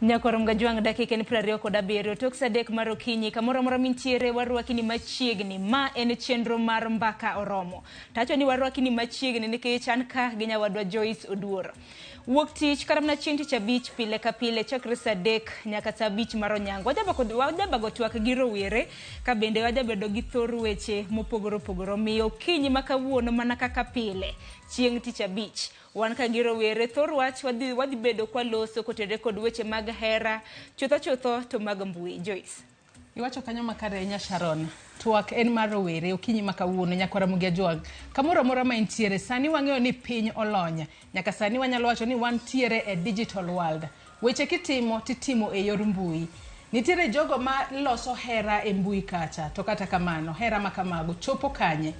Nyakoro Mgajwang' dakika en 27 tok saa 3 mar okinyi kamoro amora mintiere warwaki ni machiegni. Ma en chenro mar Mbaka Oromo. Tacho ni warwaki ni machiegni nikech an ka gi nyawadwa Joyce Oduor. Wuok tich kata mana chieng' tich abich pile ka pile chakre saa 3 nyaka saa 5 mar onyango. Wajabago twak gi rowere ka bende wajabedo gi thor weche mopogore opogore. Omiyo okinyi ma kawuono mana kaka pile chieng' tich abich wan ka gi rowere thor wach wadhi bedo kwaloso kotenore kod weche mag hera chutho chutho to mag mbui. Joyce. Iwacho kanyo makare ahinya Sharon. Twak en mar rowere okinyi ma kawuono nyakwa Ramogi Ajwang'. Kamoro amora ma intiere sani wang'eyo ni piny olony. Nyaka sani wanyalo wacho ni wantiere e digital world. Weche kitimo titimo e yor mbui. Nitiere jogo ma loso hera e mbui kacha to kata kamano hera ma kamago chopo kanye?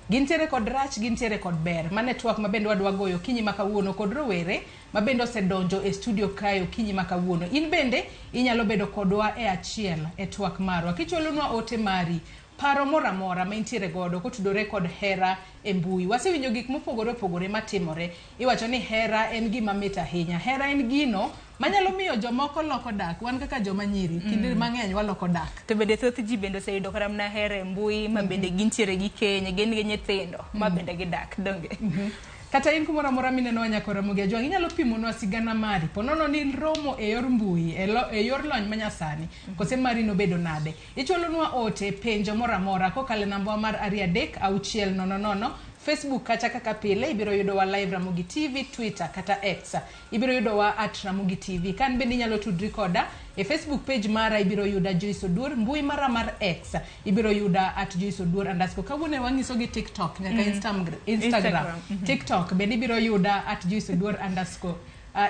Gintiere kod rach, gintiere kod ber. Mano e twak ma bende wadwa goyo okinyi ma kawuono kod rowere ma bende osedonjo e studio kae okinyi ma kawuono. In bende inyalo bedo kodwa e achiel e twak marwa. Kichwalonwa ote mari, paro moro amora ma intiere godo kotudore kod hera e mbui. Wasewinjo gik mopogore opogore matimore. Iwacho ni hera en gima mit ahinya. Hera en gino manyalo miyo jomoko loko dak. Wan kaka joma nyiri, kinde mang'eny waloko dak. To bende thoth ji bende oseyudo kata mana hera e mbui ma bende gintiere gi keny, gin gi nyithindo ma bende gidak, donge? Kata in kumoro amora minenowa nyakwa Ramogi Ajwang', inyalo pimonwa sigana mari. Ponono ni romo e yor mbui, e yor lony manyasani, kose mari nobedo nade? Ichwalonwa ote, penjo moro amora kokalo e namba wa mar 23 6 0 0, Facebook kacha kaka pile ibiro yudowa live Ramogi TV, Twitter kata X. Ibiro yudowa at Ramogi TV. Kan bende inyalo tudri koda e Facebook page mara ibiro yuda Joyce Oduor, mbui mara mar X ibiro yuda at Joyce Oduor underscore. Kawuono wang'iso gi TikTok nyaka Instagram. TikTok bende ibiro yuda at Joyce Oduor underscore.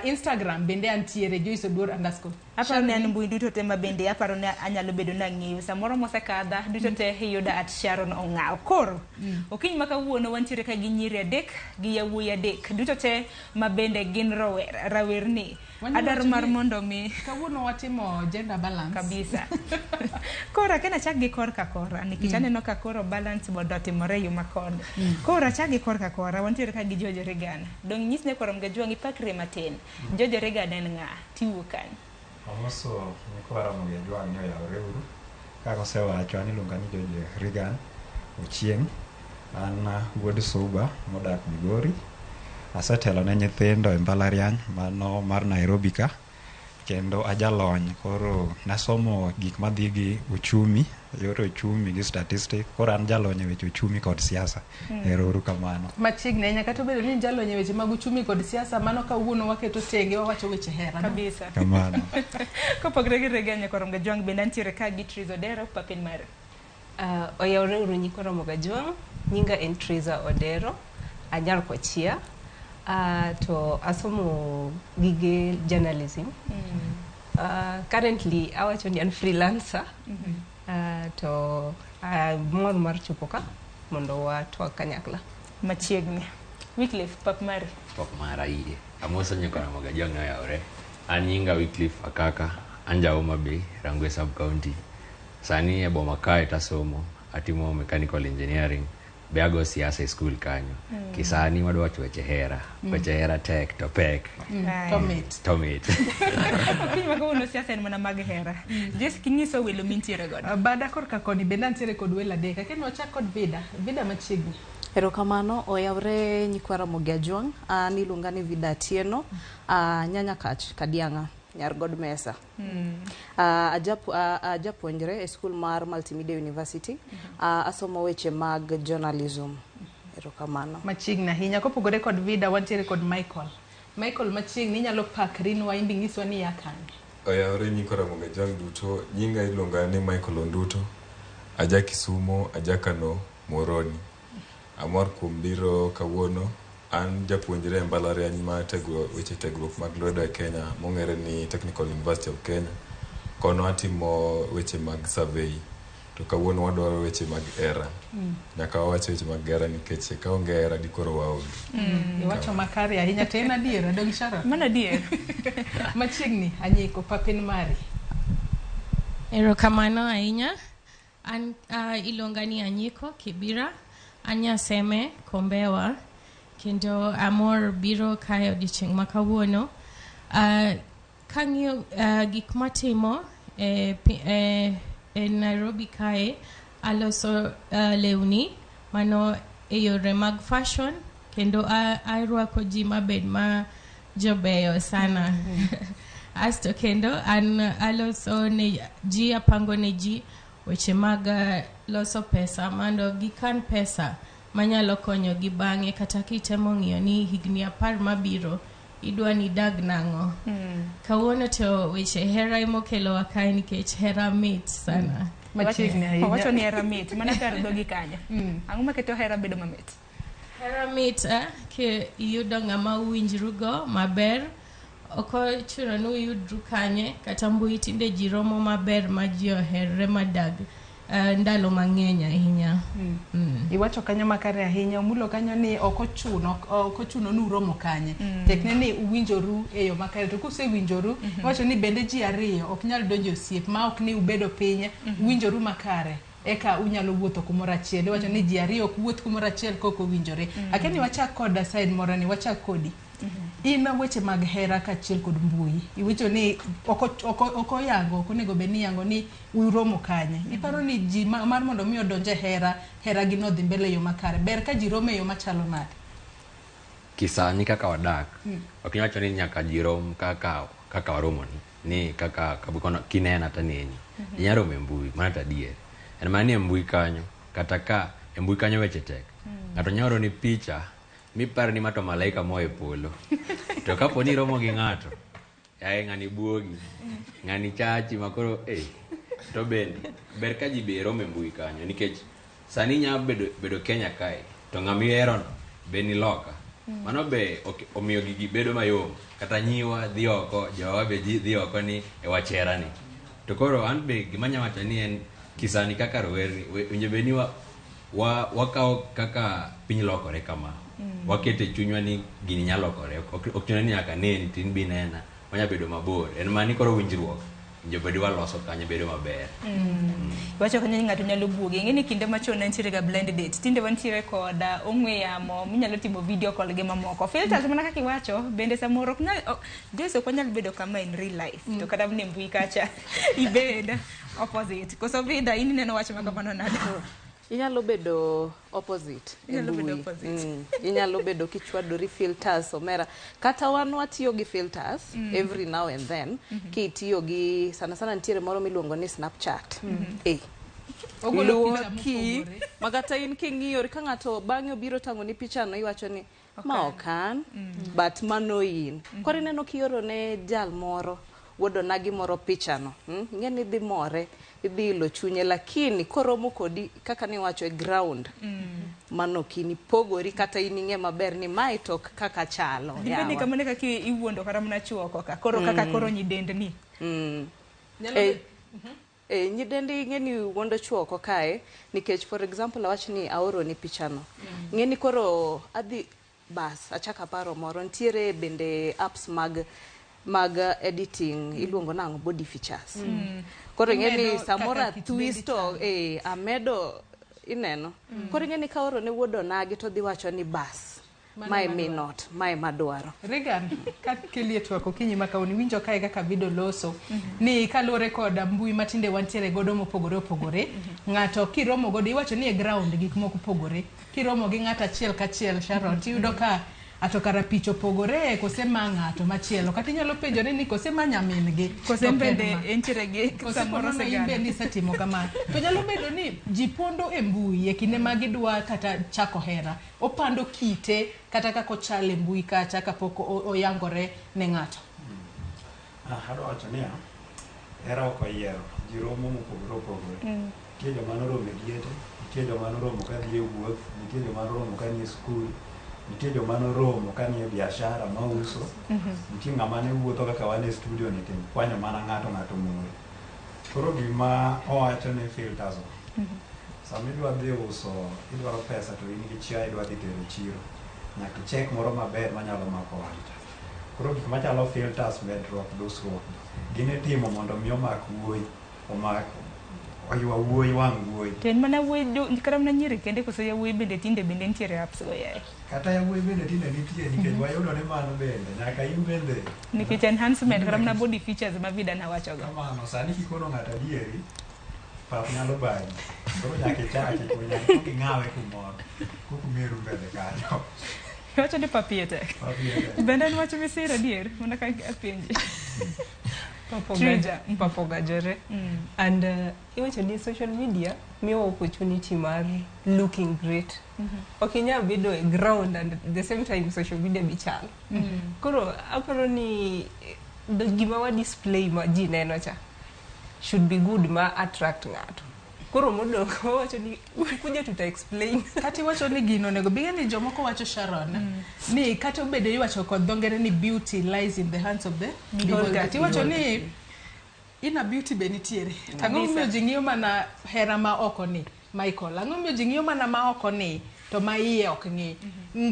Instagram bende antiere Joyce Oduor underscore. Aparo ni an mbui duto te ma bende aparo ni anyalo bedo ni ang'eyo. Samoro mosekadha duto te iyuda at Sharon Ong'aw. Koro, okinyi ma kawuono wantiere ka gi nyiri adek gi yawuoyi adek. Duto te ma bende gin rawerni. Adwaro mar mondo mi kawuono watimo gender balance. Kabisa. Koro akena achak gi korka kora nikech aneno ka koro balance bodo otimore e yo makoni. Koro achak gi korka kora wantiere ka gi George Reagan. Dong' inyis ne koro Mgajwang' ipakri matin. George Reagan en ng'a? Tiwuok kanye? Amoso nyikwa Ramogi Ajwang' ni oyawre uru. Kaka osewacho an iluonga ni George Reagan Ochieng'. An wuod Suba modak Migori. Asetelo ne nyithindo e mbalariany mano mar Nairobi ka. Kendo ajalony koro nasomo gik madhi gi uchumi, yor uchumi gi statistics. Koro an jalony e weche uchumi kod siasa. Ero uru kamano. Machiegni ahinya kata obedo ni jalony e weche mag uchumi kod siasa, mano kawuono waketo tenge wawacho weche hera. Kabisa. Kamano. Kopogore gi Reagan nyakoro Mgajwang' bende antiere ka gi Triza Odero, papin mare. Oyawre uru nyikwa Ramogi Ajwang', nyinga en Triza Odero, anyar Kochia, to asomo gige journalism. Currently awacho ni an freelancer, to mor mar chopo ka mondo watwag kanyakla. Machiegni. Wycliffe, pap mari. Pap mara iye. Amoso nyikwa Ramogi Ajwang' oyawre. An nyinga Wycliffe Akaka, an ja Homa Bay, Rangwe Sub County. Sani e boma kae tasomo, atimo mechanical engineering, be ago siasa e school kanyo. Kisani wadwa wacho weche hera. Weche hera tek to pek. To mit. To mit. Okinyi ma kawuono siasa en mana mag hera. Jess, kinyiso welo mintiere godo. Bada korka koni bende antiere kod welo adek. Akeni wachak kod Vida. Vida machiegni. Erokamano, oyawre nyikwa Ramogi Ajwang'. An iluonga ni Vida Atieno, Nyanyakach, Kadiang'a, nyar God Mesa. Ajapuonjre e skul mar Multimedia University. Asomo weche mag journalism. Erokamano. Machiegni ahinya. Kopogore kod Vida, wantiere kod Michael. Michael machiegni inyalo pakrinwa in be inyiswa ni iya kanye. Oyawre nyikwa Ramogi Ajwang' duto, nyinga iluonga ni Michael Onduto. Aja Kisumo, aja Kano, Muhoroni. Amor kuom biro kawuono. An japuonjre e mbalariany mar weche tiegruok mag lwedo e Kenya mong'ere ni Technical University of Kenya. Kono atimo weche mag survey. To kawuono wadwaro weche mag hera. Nyaka wawach weche mag hera nikech ka onge hera dikoro waonge. Iwacho makare ahinya to en adiera dong Sharon. Mano adier. Machiegni Anyiko papin mari. Erokamano ahinya. An iluonga ni Anyiko Kibira. An nyaseme Kombewa. Kendo amor biro kae odiochieng' ma kawuono. Kang'iyo gik matimo e Nairobi kae, aloso lewni mano e yore mag fashion kendo arwako ji mabed ma jobeyo sana. Asto kendo an aloso ne ji, apango ne ji weche mag loso pesa mondo gikan pesa manyalo konyogi bang'e kata kitemo ng'iyo ni higni 10 mabiro idwa ni idag nang'o. Kawuono to weche hera emokelowa kae nikech hera mit sana. Machiegni ahinya. Owacho ni hera mit, mana kar dhogi kanyo. Ang'o maketo hera bedo mamit? Hera mit ki iyudo ng'ama uwinjrugo maber. Ok ochuno ni uyudru kanye kata mbui tinde ji romo maber ma ji oherre madag ndalo mang'eny ahinya. Iwacho kanyo makare ahinya, omulo kanyo ni ok ochuno ni uromo kanye. Tekne ni uwinjoru e yo makare to kusewinjoru, iwacho ni bende ji ariyo ok nyal donjo e osiep ma ok ni ubedo piny, uwinjoru makare. Eka unyalo wuotho kumoro achiel. Iwacho ni ji ariyo ok wuoth kumoro achiel kok owinjore. Akia ni wachak koda side moro ni wachak kodi. In weche mag hera kaachiel kod mbui. Iwacho ni ok oyango, ok onego bed ni iyango ni uromo kanye. Iparo ni ji mar mondo mi odonj e hera, hera gi nodhi mbele e yo makare. Ber ka ji romo e yo machalo nade? Kisani kaka wadak, ok inyal wacho ni nyaka ji rom kaka waromo ni kaka kinena taneni. Inyalo romo e mbui, mano to adier. En mana ni e mbui kanyo, kata ka e mbui kanyo weche tek. Ng'ato nyalo oroni picha miparo ni ma to malaika moa e polo. To kapo ni iromo gi ng'ato, yaye ng'ani buogi, ng'ani chachi makoro to bende ber ka ji be romo e mbui kanyo nikech sani inya bedo Kenya kae to ng'ama iherono be ni loka. Mano be omiyo gigi bedo mayom. Kata nyiwa dhi oko, jowa be dhi oko ni e wach herani. To koro an be gima anya wacho ni en kisani kaka rowerni, winjo bed ni wakawo kaka piny lokore kama. Waketo e chunywa ni gini nyalo lokore. Ok chuno ni nyaka neni to in be inena. Wanya bedo mabor. En mana ni koro winjruok winjo bed waloso kanyo bedo maber. Iwacho kanyo ni ng'ato nyalo buogi. Ing'e ni kinde machon ne nitiere ga blind date. Tinde wantiere kod ong'we yamo minyalo timo video call gi mamoko. Filters mana kaka iwacho bende samoro ok nyal Joyce ok wanyal bedo kama in real life. To kata mana e mbui kacha ibed opposite. Koso Vida in ineno wach ma kamano nade? Inyalo bedo opposite. Inyalo bedo opposite. Inyalo bedo kichwadori filters omera. Kata wan watiyo gi filters every now and then. Kitiyo gi sana sana nitiere moro miluongo ni Snapchat. Ogolo picha Luoki. mopogore. Makata in king'iyori ka ng'ato bang'e obiro tang'o ni picha no iwacho ni ma ok an, but mano in. Koro ineno kioro ne jal moro wuod onagi moro picha no. Ing'e ni idhi more, idhi ilo chunye, lakini koromo kodi kaka niwacho e ground. Mano ok in ipogori kata in ing'e maber ni mae to ok kaka chalo. Dibed ni kamano e kaka iwuondo kata mana chuo oko ka. Koro kaka koro nyidendni. Nyalo bet- Nyidendi ing'e ni wuondo chuo oko kae nikech for example awach ni aoro ni picha no. Ing'e ni koro adhi bas achako aparo moro nitiere bende apps mag editing iluongo nang'o body features. Koro ing'e ni Imedo samoro kaka kit dendi atwist to amedo ineno. Koro ing'e ni kaoro ne wuod onagi to dhi wacho ni bas. Mano Mae madwaro. mi not, mae madwaro. Regan, ka kelie twak okinyi ma kawuono, iwinjo kae kaka Vido loso ni kaluwore kod mbui matinde wantiere godo mopogore opogore, ng'ato kiromo godo iwacho ni e ground gik moko opogore. Kiromo gi ng'ato achiel kachiel Sharon, tiyudo ka ato kara picha opogore kose ma ng'ato machielo. Kata inyalo penjore ni kose ma nyamin gi. Kose To bende en ma. entiere gi Kose samoro ponono in sigana. bende isetimo kama. To nyalo bedo ni ji pondo e mbui e kinde ma gidwa kata chako hera. Opando kite kata kaka ochal e mbui kacha kapok oyangore ne ng'ato. Adwa wacho niya, hera ok oyiero, ji romo mopogore opogore. Nitie joma noromo e liete, nitie joma noromo ka dhi e wuoth, nitie joma noromo ka ni e skul, nitie joma noromo ka ni e biashara mauso, nitie ng'ama ne wuotho kaka wan e studio ni to kwanyo mana ng'ato ng'ato mori. Koro gima owacho ni filters go, sama idwa dhi uso, idwaro pesa to in gi chiayo idwa dhi tero e chiro, nyaka ichek moro maber manyalo mako wang' cha. Koro gik machalo filters, medruok, dusruok, gin itimo mondo mi omak wuoyi, omak oywa wuoyi wang' wuoyi. To en mana wuoyi kata mana nyiri kende koso yawuoyi bende tinde bende nitiere apps go yaye. Kata yawuoyi bende tinde nitie nikech wayudo ni mano bende nyaka in bende Nikech enhancement kata mana body features ma Vida wacho go. Kamano, sani kikono ng'ato adieri, pap nyalo bagi. Koro nyaka ichaki, nyaka ikwong ing'awe kumoro, koka umeru mbele kanyo. Iwacho ni pap iye tek. Pap iye tek. Bende en wach misiro adier mana ka apenji. Trija. Pap ogajore. And iwacho ni social media miyowa opportunity mar looking great. Ok inyal bedo e ground and at the same time social media be chal. Koro aparo ni gima wa display ma ji neno cha should be good ma attract ng'ato. Koro modong' wawacho ni ukikuja tuta explain. Kata iwacho ni gino onego bing'e ni jomoko wacho Sharon ni kata obedo iwacho kod dho ngere ni beauty lies in the hands of the beholder. Tiwacho ni inner beauty be nitiere. Ang'o momiyo ji ng'iyo mana hera ma oko ni Michael? Ang'o momiyo ji ng'iyo mana ma oko ni to ma iye ok ng'i?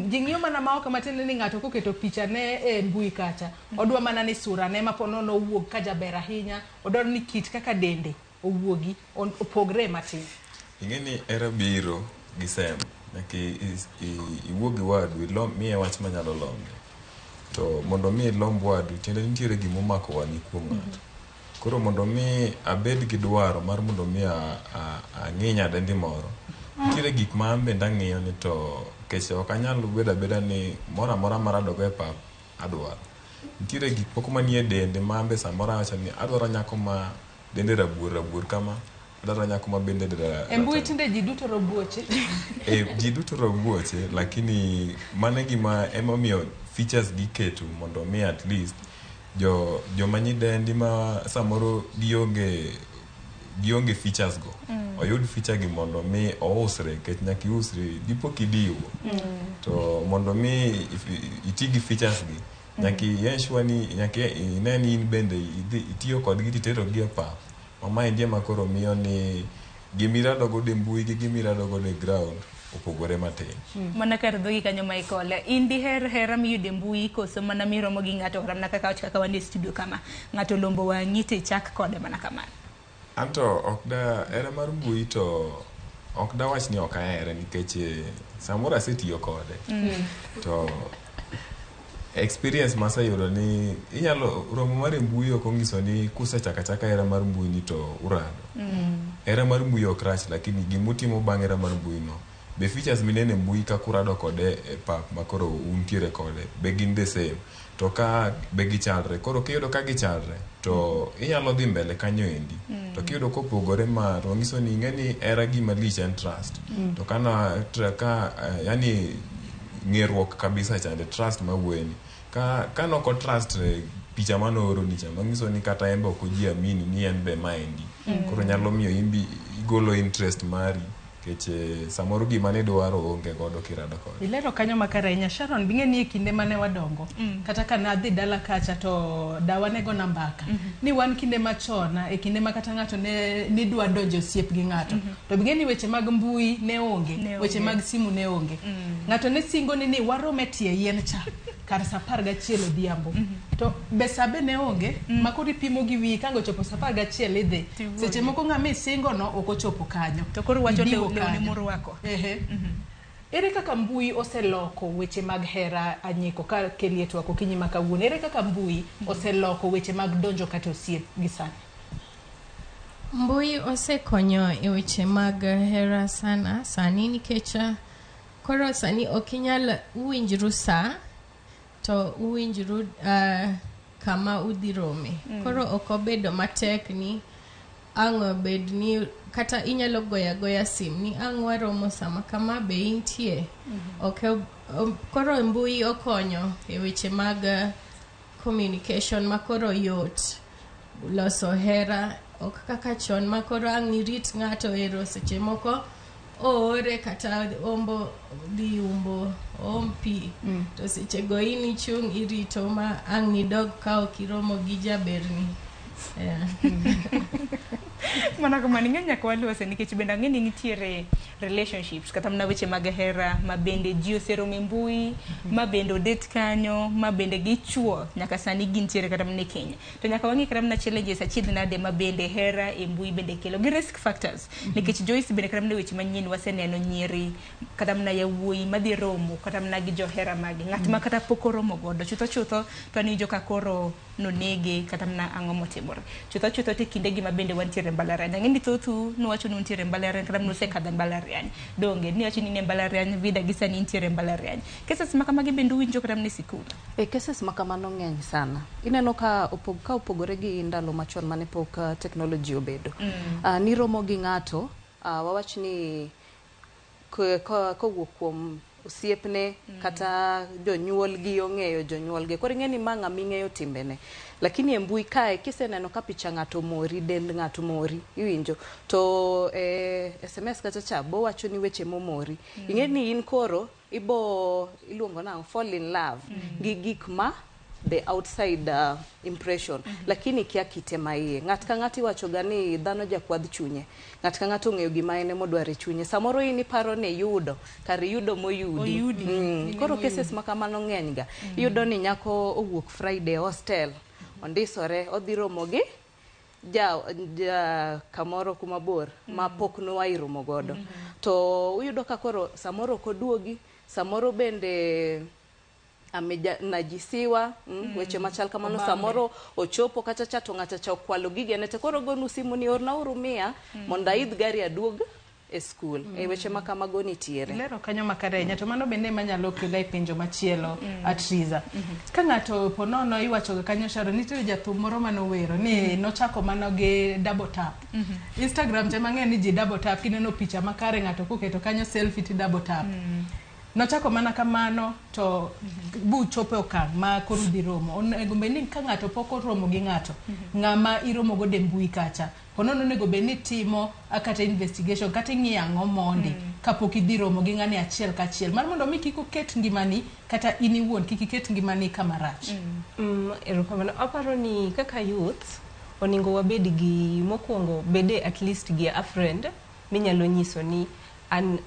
Ji ng'iyo mana ma oko matiende ni ng'ato koketo picha ne e mbui kacha, odwa mana ni sura ne ma po nono owuog ka jaber ahinya, odwaro ni kit kaka dende owuogi opogre matin. Ing'e ni hera biro gi sem. Nyaka iwuo gi wadu, miye wach manyalo lombe. To mondo mi ilomb wadu, tiende nitiere gimomako wang'i kuom ng'ato. Koro mondo mi abed gi dwaro mar mondo mi ang'i nyadendi moro, nitiere gik ma an bende ang'iyo ni to kech ok anyal bedo abeda ni moro amora maradogo e pap adwaro. Nitiere gik moko manie dende ma an be samoro awacho ni adwaro nyako ma dende rabuor rabuor kama, adwaro nyako ma bende dende E mbui tinde ji duto robuoche. Ji duto robuoche, lakini mano e gima emomiyo features giketo mondo mi at least joma nyidendi ma samoro gionge features go oyud feature gi mondo mi ousre, nikech nyaka iusri dipo kidiwo. To mondo mi iti gi features gi nyaka i ensure ni nyaka ine ni in bende itiyo kodgi titero gi e pap. Ma maendi ema koro miyo ni gimirado godo e mbui gi gimirado godo e ground opogore matin. Mana kar dhogi kanyo Michael, in diher hera miyudo e mbui koso mana miromo gi ng'ato kata mana kaka kaka wan e studio kama ng'ato lombo wang'i to ichak kode mana kamano? Anto ok da hera mar mbui to ok dawach ni ok ahere nikech samoro asetiyo kode. To experience maseyudo ni inyalo romo mar e mbui ok onyiso ni kusechako achaka hera mar mbui ni to urado. Hera mar mbui ok rach lakini gimutimo bang' hera mar mbui no be features mineno e mbui kaka urado kode e pap ma koro untiere kode be gin the same to ka be gichalre. Koro kiyudo ka gichalre to inyalo dhi mbele kanyo endi. To kiyudo kopogore ma to nyiso ni ing'e ni hera gima lich en trust. To kana ka yani ng'eruok kabisa chande trust mawuoyeni. Ka noko trust picha manooroni cha manyiso ni kata en be ok ojiamini ni en be maendi. Koro nyalo miyo in be igolo interest mari nikech samoro gima nidwaro onge godo kirado kode. Ilero kanyo makare ahinya Sharon, bing'e ni e kinde mane wadongo kata ka nadhi dala kacha to dawa ne gona mbaka ni wan kinde machon e kinde ma kata ng'ato ne nidwa donjo osiep gi ng'ato to bing'e ni weche mag mbui ne onge, weche mag simu ne onge. Ng'ato ne singo ni warom e tie yien cha kar saa 11 odhiambo. To be sa be ne onge ma koro ipimo gi wiyi ka ochopo saa 11 idhi. Seche moko ng'ama isingo no ok ochopo kanyo. To koro wacho lewni morwako. Ere kaka mbui oseloko weche mag hera Anyiko ka kelie twak okinyi ma kawuono? Ere kaka mbui oseloko weche mag donjo kata osiep gi sani? Mbui osekonyo e weche mag hera sana sani nikech koro sani ok inyal winjru sa to uwinjru kama udhi rome. Koro ok obedo matek ni ang' obed ni kata inyalo goya goya sim ni ang' waromo sama kama be intie. Koro mbui okonyo e weche mag communication ma koro yot loso hera Ok kaka chon ma koro ang' irit ng'ato ero seche moko oore kata ombo dhi umbo oom pi to sechego in ichung' irito ma ang' nidog ka ok iromo gi jaberni. Yeah. Mana kamano ing'e nyaka walose nikech bende ang'e ni nitiere relationships kata mana weche mag hera ma bende ji oseromo e mbui ma bende odet kanyo ma bende gichuo nyaka sani gintiere kata mana e keny to nyaka wang'e kata mana challenges achiedh nade ma bende hera e mbui bende kelo gi risk factors nikech Joyce bende kata mana weche manyien waseneno nyiri kata mana yawuoyi madhi romo kata mana gi johera magi ng'at ma kata pok oromo godo chutho chutho to an iwinjo ka koro nonege kata mana ang'o motimore chutho chutho to e kinde gi ma bende wantiere e mbalariany ang'e ni thothu nuwacho ni untiere e mbalariany kata mana usekadho e mbalariany donge niwacho ni in e mbalariany vida gi sani intiere e mbalariany cases ma kamagi bende uwinjo kata mana e sikul E cases ma kamano ng'eny sana. Ineno ka opog, ka opogore gi ndalo machon mane pok technology obedo. Niromo gi ng'ato, wawach ni kowuok kuom osiepne kata jonyuolgi ong'eyo jonyuolgi. Koro ing'e ni ma ng'ama ing'eyo timbene. Lakini e mbui kae kiseneno ka picha ng'ato mori, dend ng'ato mori, iwinjo, to e SMS kacha cha bowacho ni weche momori. Ing'e ni in koro ibo iluongo nang'o fall in love gi gik ma the outside impression lakini kia kite ma iye ng'at ka ng'ato iwacho ga ni dhano jakwadh chunye ng'at ka ng'ato ong'eyo gima en emodwaro e chunye samoro in iparo ni iyudo kar iyudo moyudi Oyudi. Koro cases ma kamano ng'eny ga iyudo ni nyako owuok Friday hostel ondisore odhi romo gi ja, ja kamoro kuma bor ma pok noa romo godo to uyudo ka koro samoro ok oduogi samoro bende amenajisiwa weche machal kamano samoro ochopo kacha cha to ng'acha cha okwalo gigene te koro ogonu simu ni ornauru mia mondo aidh gari aduog e skul e weche ma kamago nitiere Ilero kanyo makare ahinya to mano bende ema nyalo kela e penjo machielo Atriza. Ka ng'ato po nono iwacho ga kanyo Sharon nitiere jathum moro manowero ni nochako mana gi double tap. Instagram cha mang'eny ni ji double tap kineno picha makare ng'ato koketo kanyo selfie ti double tap. Nochako mana kamano to buchopo e okang' ma koro udhi romo. Onego bed ni ka ng'ato pok oromo gi ng'ato, ng'ama iromo godo e mbui kacha, po nono onego bed ni itimo kata investigation kata ing'iyo ang'o mondi kapok idhi romo gi ng'ani achiel kachiel mar mondo mi kik oket ngimani kata in iwuon kik iket ngimani kama rach. Erokamano. Aparo ni kaka youth onego wabed gi mokwongo bede at least gi a friend minyalo nyiso ni an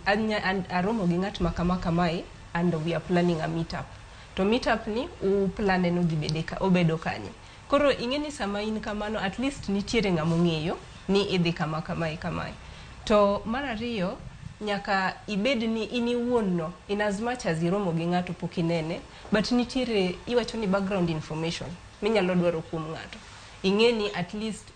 aromo gi ng'at ma kama kamae and we are planning a meet up. To meet up ni uplane ni udhi bede ka, obedo kanye. Koro ing'e ni sama in kamano at least nitiere ng'ama ong'eyo ni idhi kama kamae kamae. To mar ariyo nyaka ibed ni in iwuon no in as much as iromo gi ng'ato pok inene but nitiere iwacho ni background information minyalo dwaro kuom ng'ato ing'e ni at least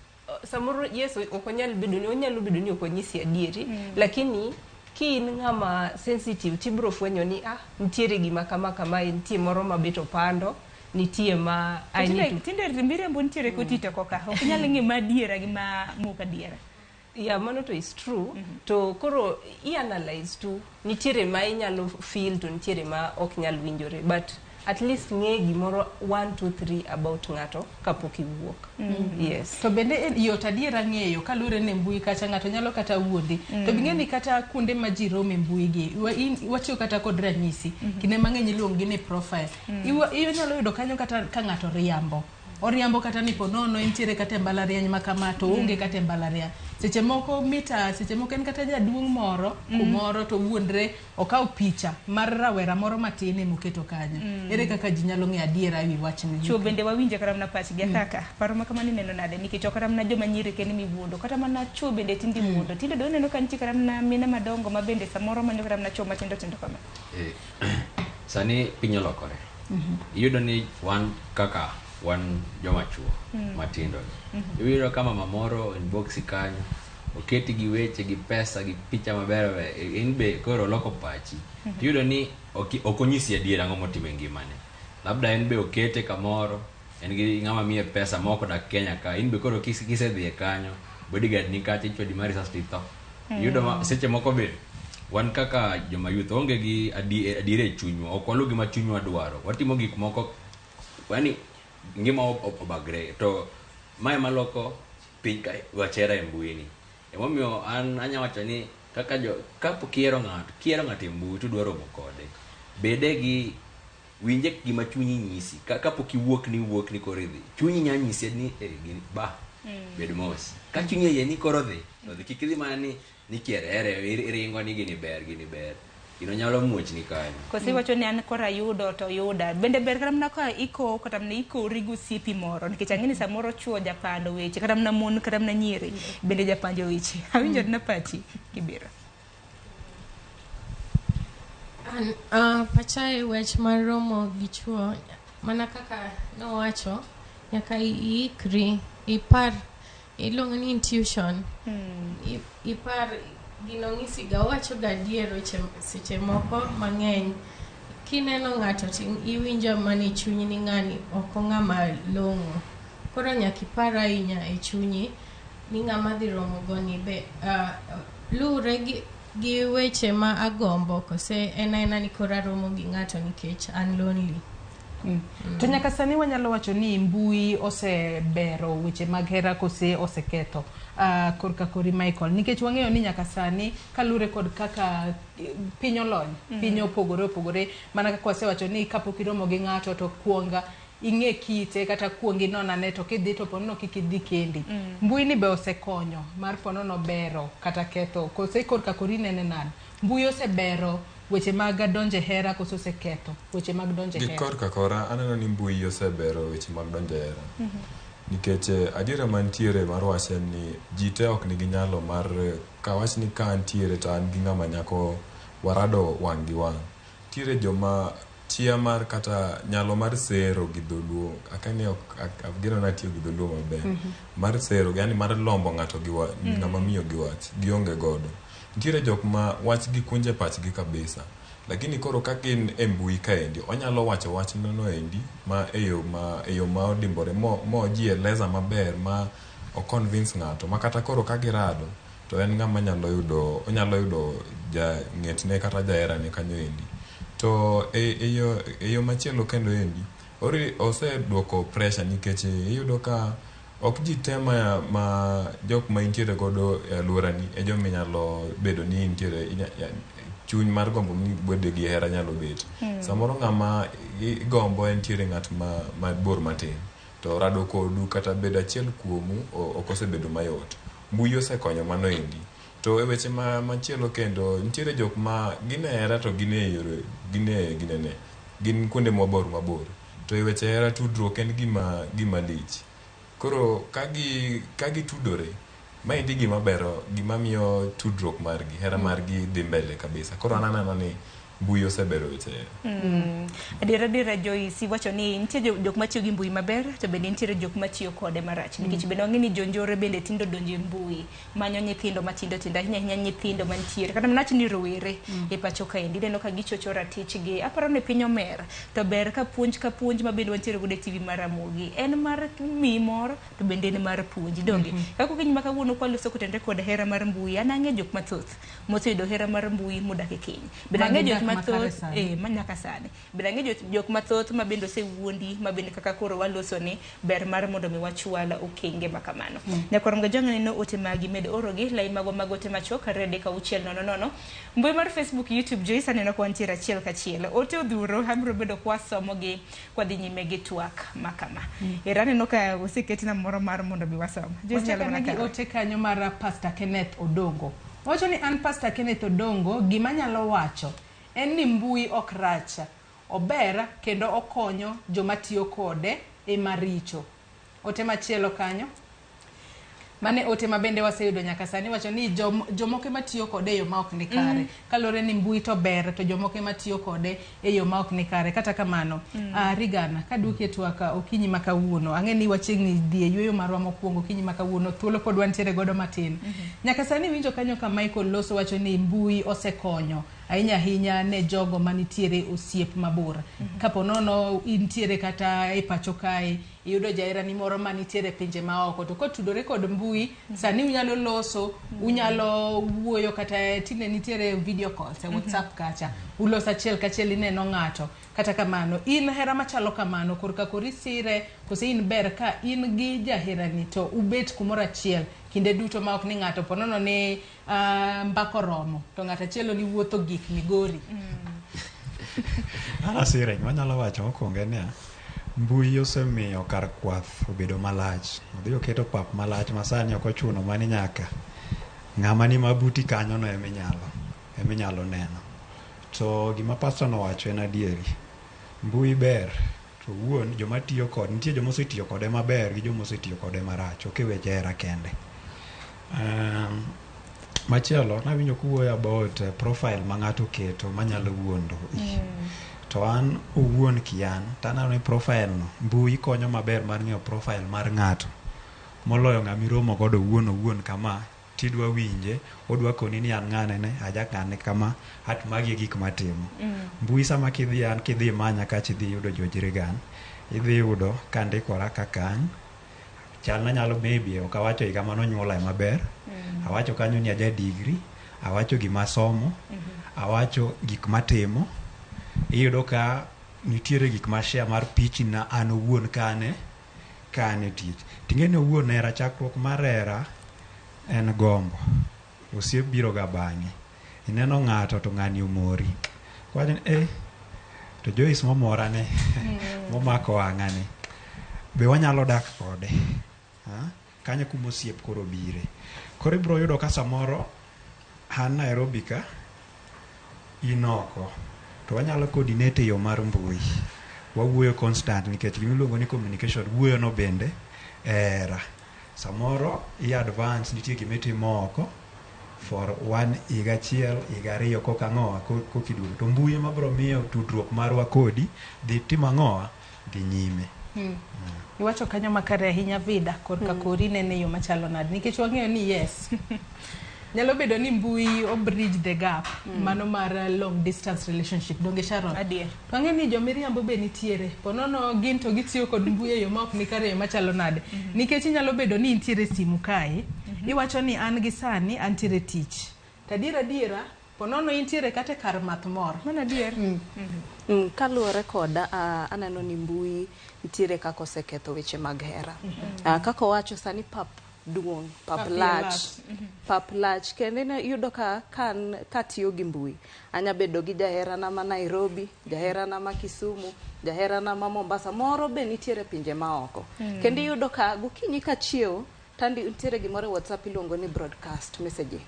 samoro yes ok onyal bedo ni onyalo bedo ni ok onyisi adieri lakini ki in ng'ama sensitive tibiro fwenyo ni ah nitiere gima kama kamae nitie moro ma bet opando nitie ma I need to Tinde miriambo nitiere kotito koka ok inyal ng'e ma adiera gi ma mok adiera yeah mano to is true to koro i analyze tu nitiere ma inyalo feel to nitiere ma ok nyal winjore but at least ng'e gimoro 1 2 3 about ng'ato kapok iwuok yes To bende yot adiera ng'eyo kaluwore ni e mbui kacha ng'ato nyalo kata wuondi. To bing'e ni kata kuonde ma ji rome e mbui gi, watiyo kata kod ranyisi. Kinde mang'eny iluongo gi ni profile. Inyalo yudo kanyo kata ka ng'ato riambo. Oriambo kata ni po nono entiere kata e mbalariany ma kama to oonge kata e mbalariany. Seche moko mita, seche moko en kata jaduong' moro kumoro to wuondre okaw picha mar rawera moro matin emoketo kanyo. Ere kaka ji nyalo ng'eyo adiera ewi wachni? Chuo bende wawinjo kata mana pachgi kaka paro ma kamano ineno nade nikech ok kata mana joma nyiri kende miwuondo kata mana chuo bende tinde iwuondo tinde do ineno ka nitie kata mana mine madongo ma bende samoro manyo kata mana chuo matindo tindo kama Sani piny olokore iyudo ni wan kaka wan joma chuo matindo iyudo ka mama moro inbox kanyo oketi gi weche gi pesa gi picha maber in be koro oloko pachi tiyudo ni ok onyisi adiera ang'o motimo e ngimane labda en be okete kamoro en gi ng'ama miye pesa moko odak Kenya ka in be koro kisedhiye kanyo bodyguard ni kacha ichwadi mar risas titho iyudo ma seche moko be wan kaka joma youth onge gi adiera e chunywa ok waluw gima chunywa dwaro watimo gik moko yani ngima obagre to mae maloko piny. piny ka wach hera e mbui ni. Emomiyo an anya wacho ni kaka jo kapok ihero ng'ato, kihero ng'ato e mbui to idwa romo kode, bede gi winje gima chunyi nyisi. Kapok iwuok ni iwuok ni koro idhi, chunyi nya nyisi ni eh, gini ba bed mos. Ka chunyi oyie ni koro dhi, to dhi. Kik idhi mana ni ni kierere iringo ni gini ber, gini ber. Gino nyalo muochni kanyo. Koso iwacho ni an koro ayudo to oyuda. Bende ber kata mana ka ikowo kata mana ikowri gi osiepi moro nikech ang'e ni samoro chuo japando weche kata mana mon kata mana nyiri bende japanjo weche. Awinjo na pachi kibiro. An, pacha e wach mar romo gi chuo mana kaka nowacho nyaka iikri ipar iluongo ni intuition. Ipar gino ng'isiga owacho ga adier weche seche moko mang'eny kineno ng'ato to iwinjo mana e chunyi ni ng'ani ok ong'ama long'o koro nyaka ipar ahinya e chunyi ni ng'ama dhi romo go ni be luwre gi weche ma agombo kose en aena ni koro aromo gi ng'ato nikech an lonely. To nyaka sani wanyalo wacho ni mbui osebero weche mag hera kose oseketho korka kori Michael, nikech wang'eyo ni nyaka sani kalure kod kaka piny olony, piny opogore opogore, mana kaka wasewacho ni kapok iromo gi ng'ato to kuonga ing'e kite kata kuong inon ane to kidhi to ponono kik idhi kendi. Mbui ni be osekonyo mar ponono bero kata ketho kose korka kori inene nade? Mbui osebero weche mag donjo e hera kose oseketho weche mag donjo e Gi hera? korka kora aneno ni mbui osebero weche mag donjo e hera. Nikech adiera mantiere mar wach en ni ji te ok nigi nyalo mar kawach ni ka antiere to an gi ng'ama nyako warado wang' gi wang'. Nitiere joma chia mar kata nyalo mar sero gi dholuo akia ni ok ageno ni atiyo gi dholuo maber. Mar sero yani mar lombo ng'ato gi ng'ama miyo gi wach gionge godo. Nitiere jok ma wach gi kunje pachgi kabisa. Lakini koro ka gin e mbui kaendi, onyalo wacho wach nono endi ma e yo ma odimbore mo jieleza maber ma o convince ng'ato ma kata koro ka girado to en ng'ama nyalo yudo onyalo yudo ja ng'etne kata jaherane kanyo endi. To e yo machielo kendo endi oseduoko pressure nikech iyudo ka ok ji te ma jok ma intiere godo e alworani e joma inyalo bedo ni intiere chuny mar gombo ni bedo gi hera nyalo bet. Samoro ng'ama igombo entiere ng'at mabor matin to rado kodu kata bedo achiel kuomu ok osebedo mayot. Mbui osekonyo mano endi. To e weche machielo kendo nitiere jok ma gin e hera to gin e yore gin e ginene gin kuonde mabor mabor. To e weche hera tudruok en gima lich. Koro ka gitudore maendi gima bero gima miyo tudruok margi hera margi dhi mbele kabisa. Koro an aneno ni mbui osebero weche hera. Adiera Joyce iwacho ni nitie jok matiyo gi mbui maber to bende nitiere jok matiyo kode marach nikech bende wang'e ni jonjore bende tindo donjo e mbui manyo nyithindo matindo tindo ahinya ahinya nyithindo mantiere kata mana ni rowere e pacho kaendi ineno ka gichocho ratichgi aparo ni piny omer to ber ka puonj ma bende wantiere godo e TV mar Ramogi en mar miyi mor to bende en mar puonji donge kaka okinyi ma kawuono kwaloso kotenore kod hera mar mbui an ang'e jok mathoth moseyudo hera mar mbui modak e keny bende ang'e jok mathoth ma nyaka sani bende ang'e jok mathoth ma bende osewuondi ma bende kaka koro waloso ni ber mar mondo mi wachwal okenge ma kamano. Nyakwar Mgajwang' neno ote magi med orogi lai magwa mag ote machuok 2 3 6 0 0 mbui mar Facebook, YouTube, Joyce aneno ka wantiere achiel kachiel ote odhuro abiro bedo kwasomogi kwadhi nyime gi twak ma kama. Era aneno ka oseketna moro mar mondo mi wasom. Joyce nyalo mana gi ote kanyo mar Pastor Kenneth Odongo. Owacho ni an Pastor Kenneth Odongo gima nyalo wacho en ni mbui ok rach, ober kendo okonyo joma tiyo kode ema richo. Ote machielo kanyo mane ote ma bende waseyudo nyaka sani wacho ni jomoko ema tiyo kode e yo ma ok ni kare. Kaluwore ni mbui to ber to jomoko ema tiyo kode e yo ma ok ni kare. Kata kamano, Rigana, kaduoki e twak okinyi ma kawuono, ang'e ni wachiegni dhi e yueyo marwa mokwongo okinyi ma kawuono, thuolo pod wantiere godo matin. Nyaka sani winjo kanyo ka Michael Loso wacho ni mbui osekonyo. Ahinya ahinya ne jogo manitiere osiep mabor. Kapo nono intiere kata e pacho kae, iyudo jaherani moro manitiere e pinje maoko, to kotudore kod mbui, sani unyalo loso, unyalo wuoyo kata tinde nitiere video calls e WhatsApp kacha. Uloso achiel kachiel ineno ng'ato. Kata kamano, in hera machalo kamano, korka kori sire, kose in ber ka in gi jaherani to ubet kumoro achiel kinde duto ma ok ni ng'ato ponono ni mbaka oromo to ng'ato achiel ni wuotho gik Migori. An asire, gima anyalo wacho mokwongo en niya, mbui osemiyo kar kwath obedo malach. Odhi oketo pap malach ma sani ok ochuno mani nyaka ng'ama ni mabuti kanyo no eminyalo neno. To gima pastor nowacho en adieri. Mbui ber to owuon joma tiyo kode, nitie joma osetiyo kode maber gi joma osetiyo kode marach, ok e weche hera kende. Machielo, nawinjo kuwuoyo about profile ma ng'ato oketo manyalo wuondo. To an owuon kian, to aneno ni profile no, mbui konyo maber mar ng'eyo profile mar ng'ato moloyo ng'ama iromo godo owuon owuon kama tidwa winje, odwa koni ni an ng'ane ne, aja ng'ane kama, at magi e gik matimo. Mbui sama kidhi an kidhi manya kacha idhi yudo George Reagan, idhi yudo kandikora kaka an, chalna nyalo maybe ok awacho higa manonyuola maber, awacho kanyo ni aja degree, awacho gima asomo, awacho gik matimo, iyudo ka nitiere gik ma share mar pichna an owuon ka an e tich. Ting'e ni owuon hera, chakruok mar hera en gombo. Osiep biro ga bang'e. Ineno ng'ato to ng'ani omori. Wacho ni to Joyce momora ni, momako wang'a ni, be wanyalo dak kode? Kanyo kuma osiep koro bire. Koro ibiro yudo ka samoro an Nairobi ka, in oko, to wanyalo coordinate e yo mar mbui. Wawuoyo constant nikech gima iluongo ni communication, wuoyo no bende e hera. Samoro i advance nitie gima itimo oko for one higa achiel, higa ariyo koka ang'owa koka iduogo. To mbui ema biro miyo tudruok marwa kodi dhi timo ang'owa dhi nyime. Iwacho kanyo makare ahinya Vida, korka kori nene e yo machalo nade? Nikech wang'eyo ni yes, nyalo bedo ni mbui o bridge the gap, mano mar long distance relationship, donge Sharon? Adier. To ang'e ni jomiriambo be nitiere, ponono gin to gitiyo kod mbui e yo ma ok nikare e yo machalo nade. Nikech inyalo bedo ni intiere simu kae, iwacho ni an gi sani antiere tich. To adier adiera, ponono intiere kata e kar math moro. Mano adier. Kaluwore koda, aneno ni mbui nitiere kaka oseketho weche mag hera. Kaka owacho sani pap duong', pap lach. Pap lach. Kendo iyudo ka katiyo gi mbui, anya bedo gi jaherana ma Nairobi, jaherana ma Kisumu, jaherana ma Mombasa, moro be nitiere pinje maoko. Kendo iyudo ka gokinyi kachiewo, tandi nitiere gimoro e WhatsApp iluongo ni broadcast messaging.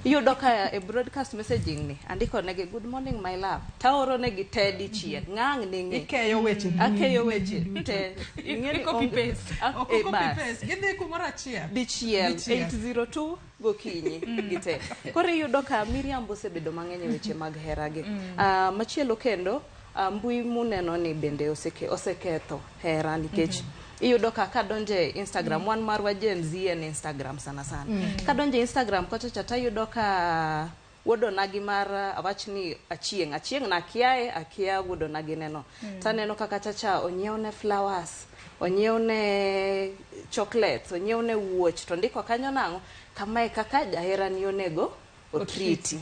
Iyudo ka e broadcast messaging ni, andiko negi good morning my love, taoro negi te dichiel, ng'ang' ni ng'e. Ikeyo weche. Akeyo weche te. I copy paste. Ok copy paste. Gidhi kumoro achiel. Dichiel, 8:02 gokinyi gite. Koro iyudo ka miriambo osebedo mang'eny e weche mag heragi. Machielo kendo, mbui muneno ni bende oseketho hera nikech iyudo ka kadonje Instagram, wan marwa Gen Z en Instagram sana sana. Kadonje Instagram kocha cha tayudo ka wuodonagi mar awach ni achieng' na akiaye, akia wuodonagi neno. Taneno kaka chacha onyiewne flowers, onyiewne chocolates, onyiewne wuoch, to ndiko kanyo nang'o? Kamae kaka jaherani onego otriti.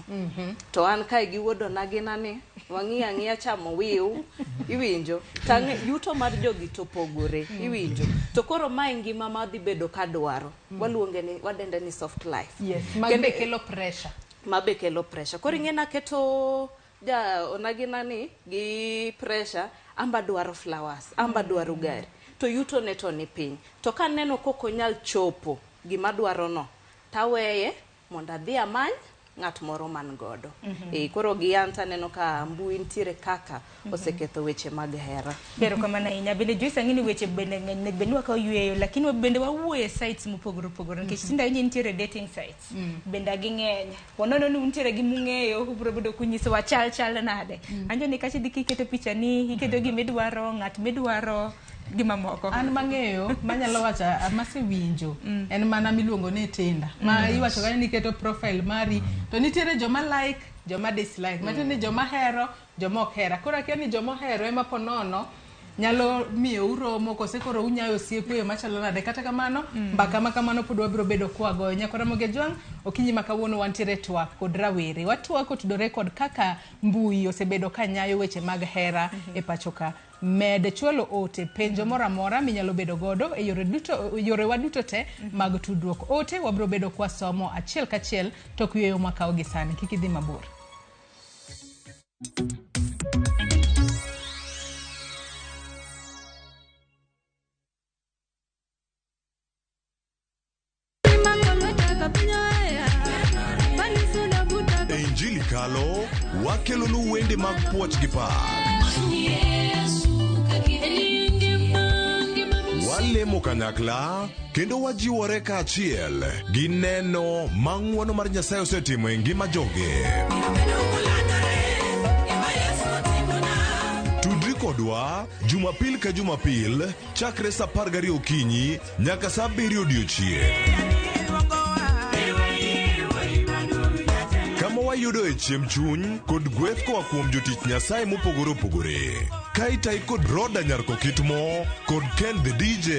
To an kae gi wuodonagi nani, wang'iyo ang'iya chamo wiu, iwinjo. Tang'e yuto mar jogi to pogore, iwinjo. To koro mae ngima ma dhi bedo kadwaro. Waluonge ni, wadende ni soft life. Yes, ma be kelo pressure. Ma be kelo pressure. Koro ing'e naketo ja onagi nani gi pressure, amba dwaro flowers, amba dwaro gari. To yuto ne to ni piny. To kaneno kok onyal chopo gima dwaro no, taweye mondo adhi amany ng'at moro man godo. Koro gi an taneno ka mbui nitiere kaka oseketho weche mag hera. Erokamano ahinya. Bende Joyce ang'e ni weche bende ng'eny, nek bende wakawo yueyo, lakini bende wawuoyo e sites mopogore opogore nikech tinde ahinya nitiere dating sites. Bende ging'eny. Wanono ni untiere gi mung'eyo, ubiro bedo kunyisowa chal chal nade. Anjo ni kacha idhi kiketo picha ni, iketo gima idwaro, ng'at midwaro, gima moko. An mang'eyo, manyalo wacho, masewinjo, en mana miluongo ni Tinder. Ma iwacho kanyo ni iketo profile mari, to nitiere joma like, joma dislike. Matiende ni joma hero, joma ok hera. Koro akia ni joma ohero ema po nono nyalo miyo uromo kose koro unyayo osiep e yo machalo nade. Kata kamano, mbaka ma kamano pod wabiro bedo kwagoyo. Nyakwa Ramogi Ajwang', okinyi ma kawuono wantiere e twak kod rawere. Watwak otudore kod kaka mbui osebedo ka nyayo weche mag hera e pacho ka. Med chwalo ote, penjo moro amora minyalo bedo godo e yore duto, yorewa duto te mag tudruok. Ote wabiro bedo kwasomo achiel kachiel tok yueyo mwakawo gi sani. Kik idhi mabor. E Injili Kalo, wakelonu wende mag puoch gi pak. Walemo kanyakla kendo wajiwore kaachiel gi neno ma ng'wono mar Nyasaye osetimo e ngima joge. Tudri kodwa Jumapil ka Jumapil chakre saa 12 okinyi nyaka saa 7 odiochieng'. Kama wayudoe chiemb chuny kod gweth koa kuom jotich Nyasaye mopogore opogore. Ka itayi kod Roda Nyarkokitmo kod Ken the DJ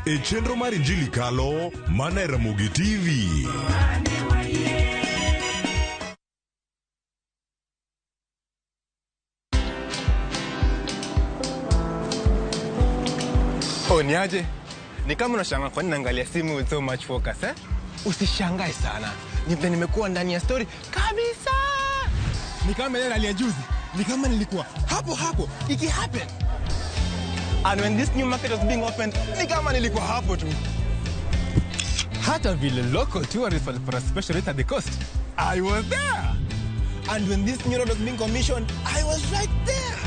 e chenro mar Injili Kalo mana e Ramogi TV. Oh, ni aje? Ni kama unashangaa kwa nini naangalia simu with so much focus, eh? Usishangae sana. Ni vile nimekuwa ndani ya story kabisa. Ni kama ile rally ya juzi. Ni kama nilikuwa hapo hapo iki happen. And when this new market was being opened, ni kama nilikuwa hapo tu. Hata vile local tourists walipata special rate at the coast. I was there. And when this new road was being commissioned, I was right there.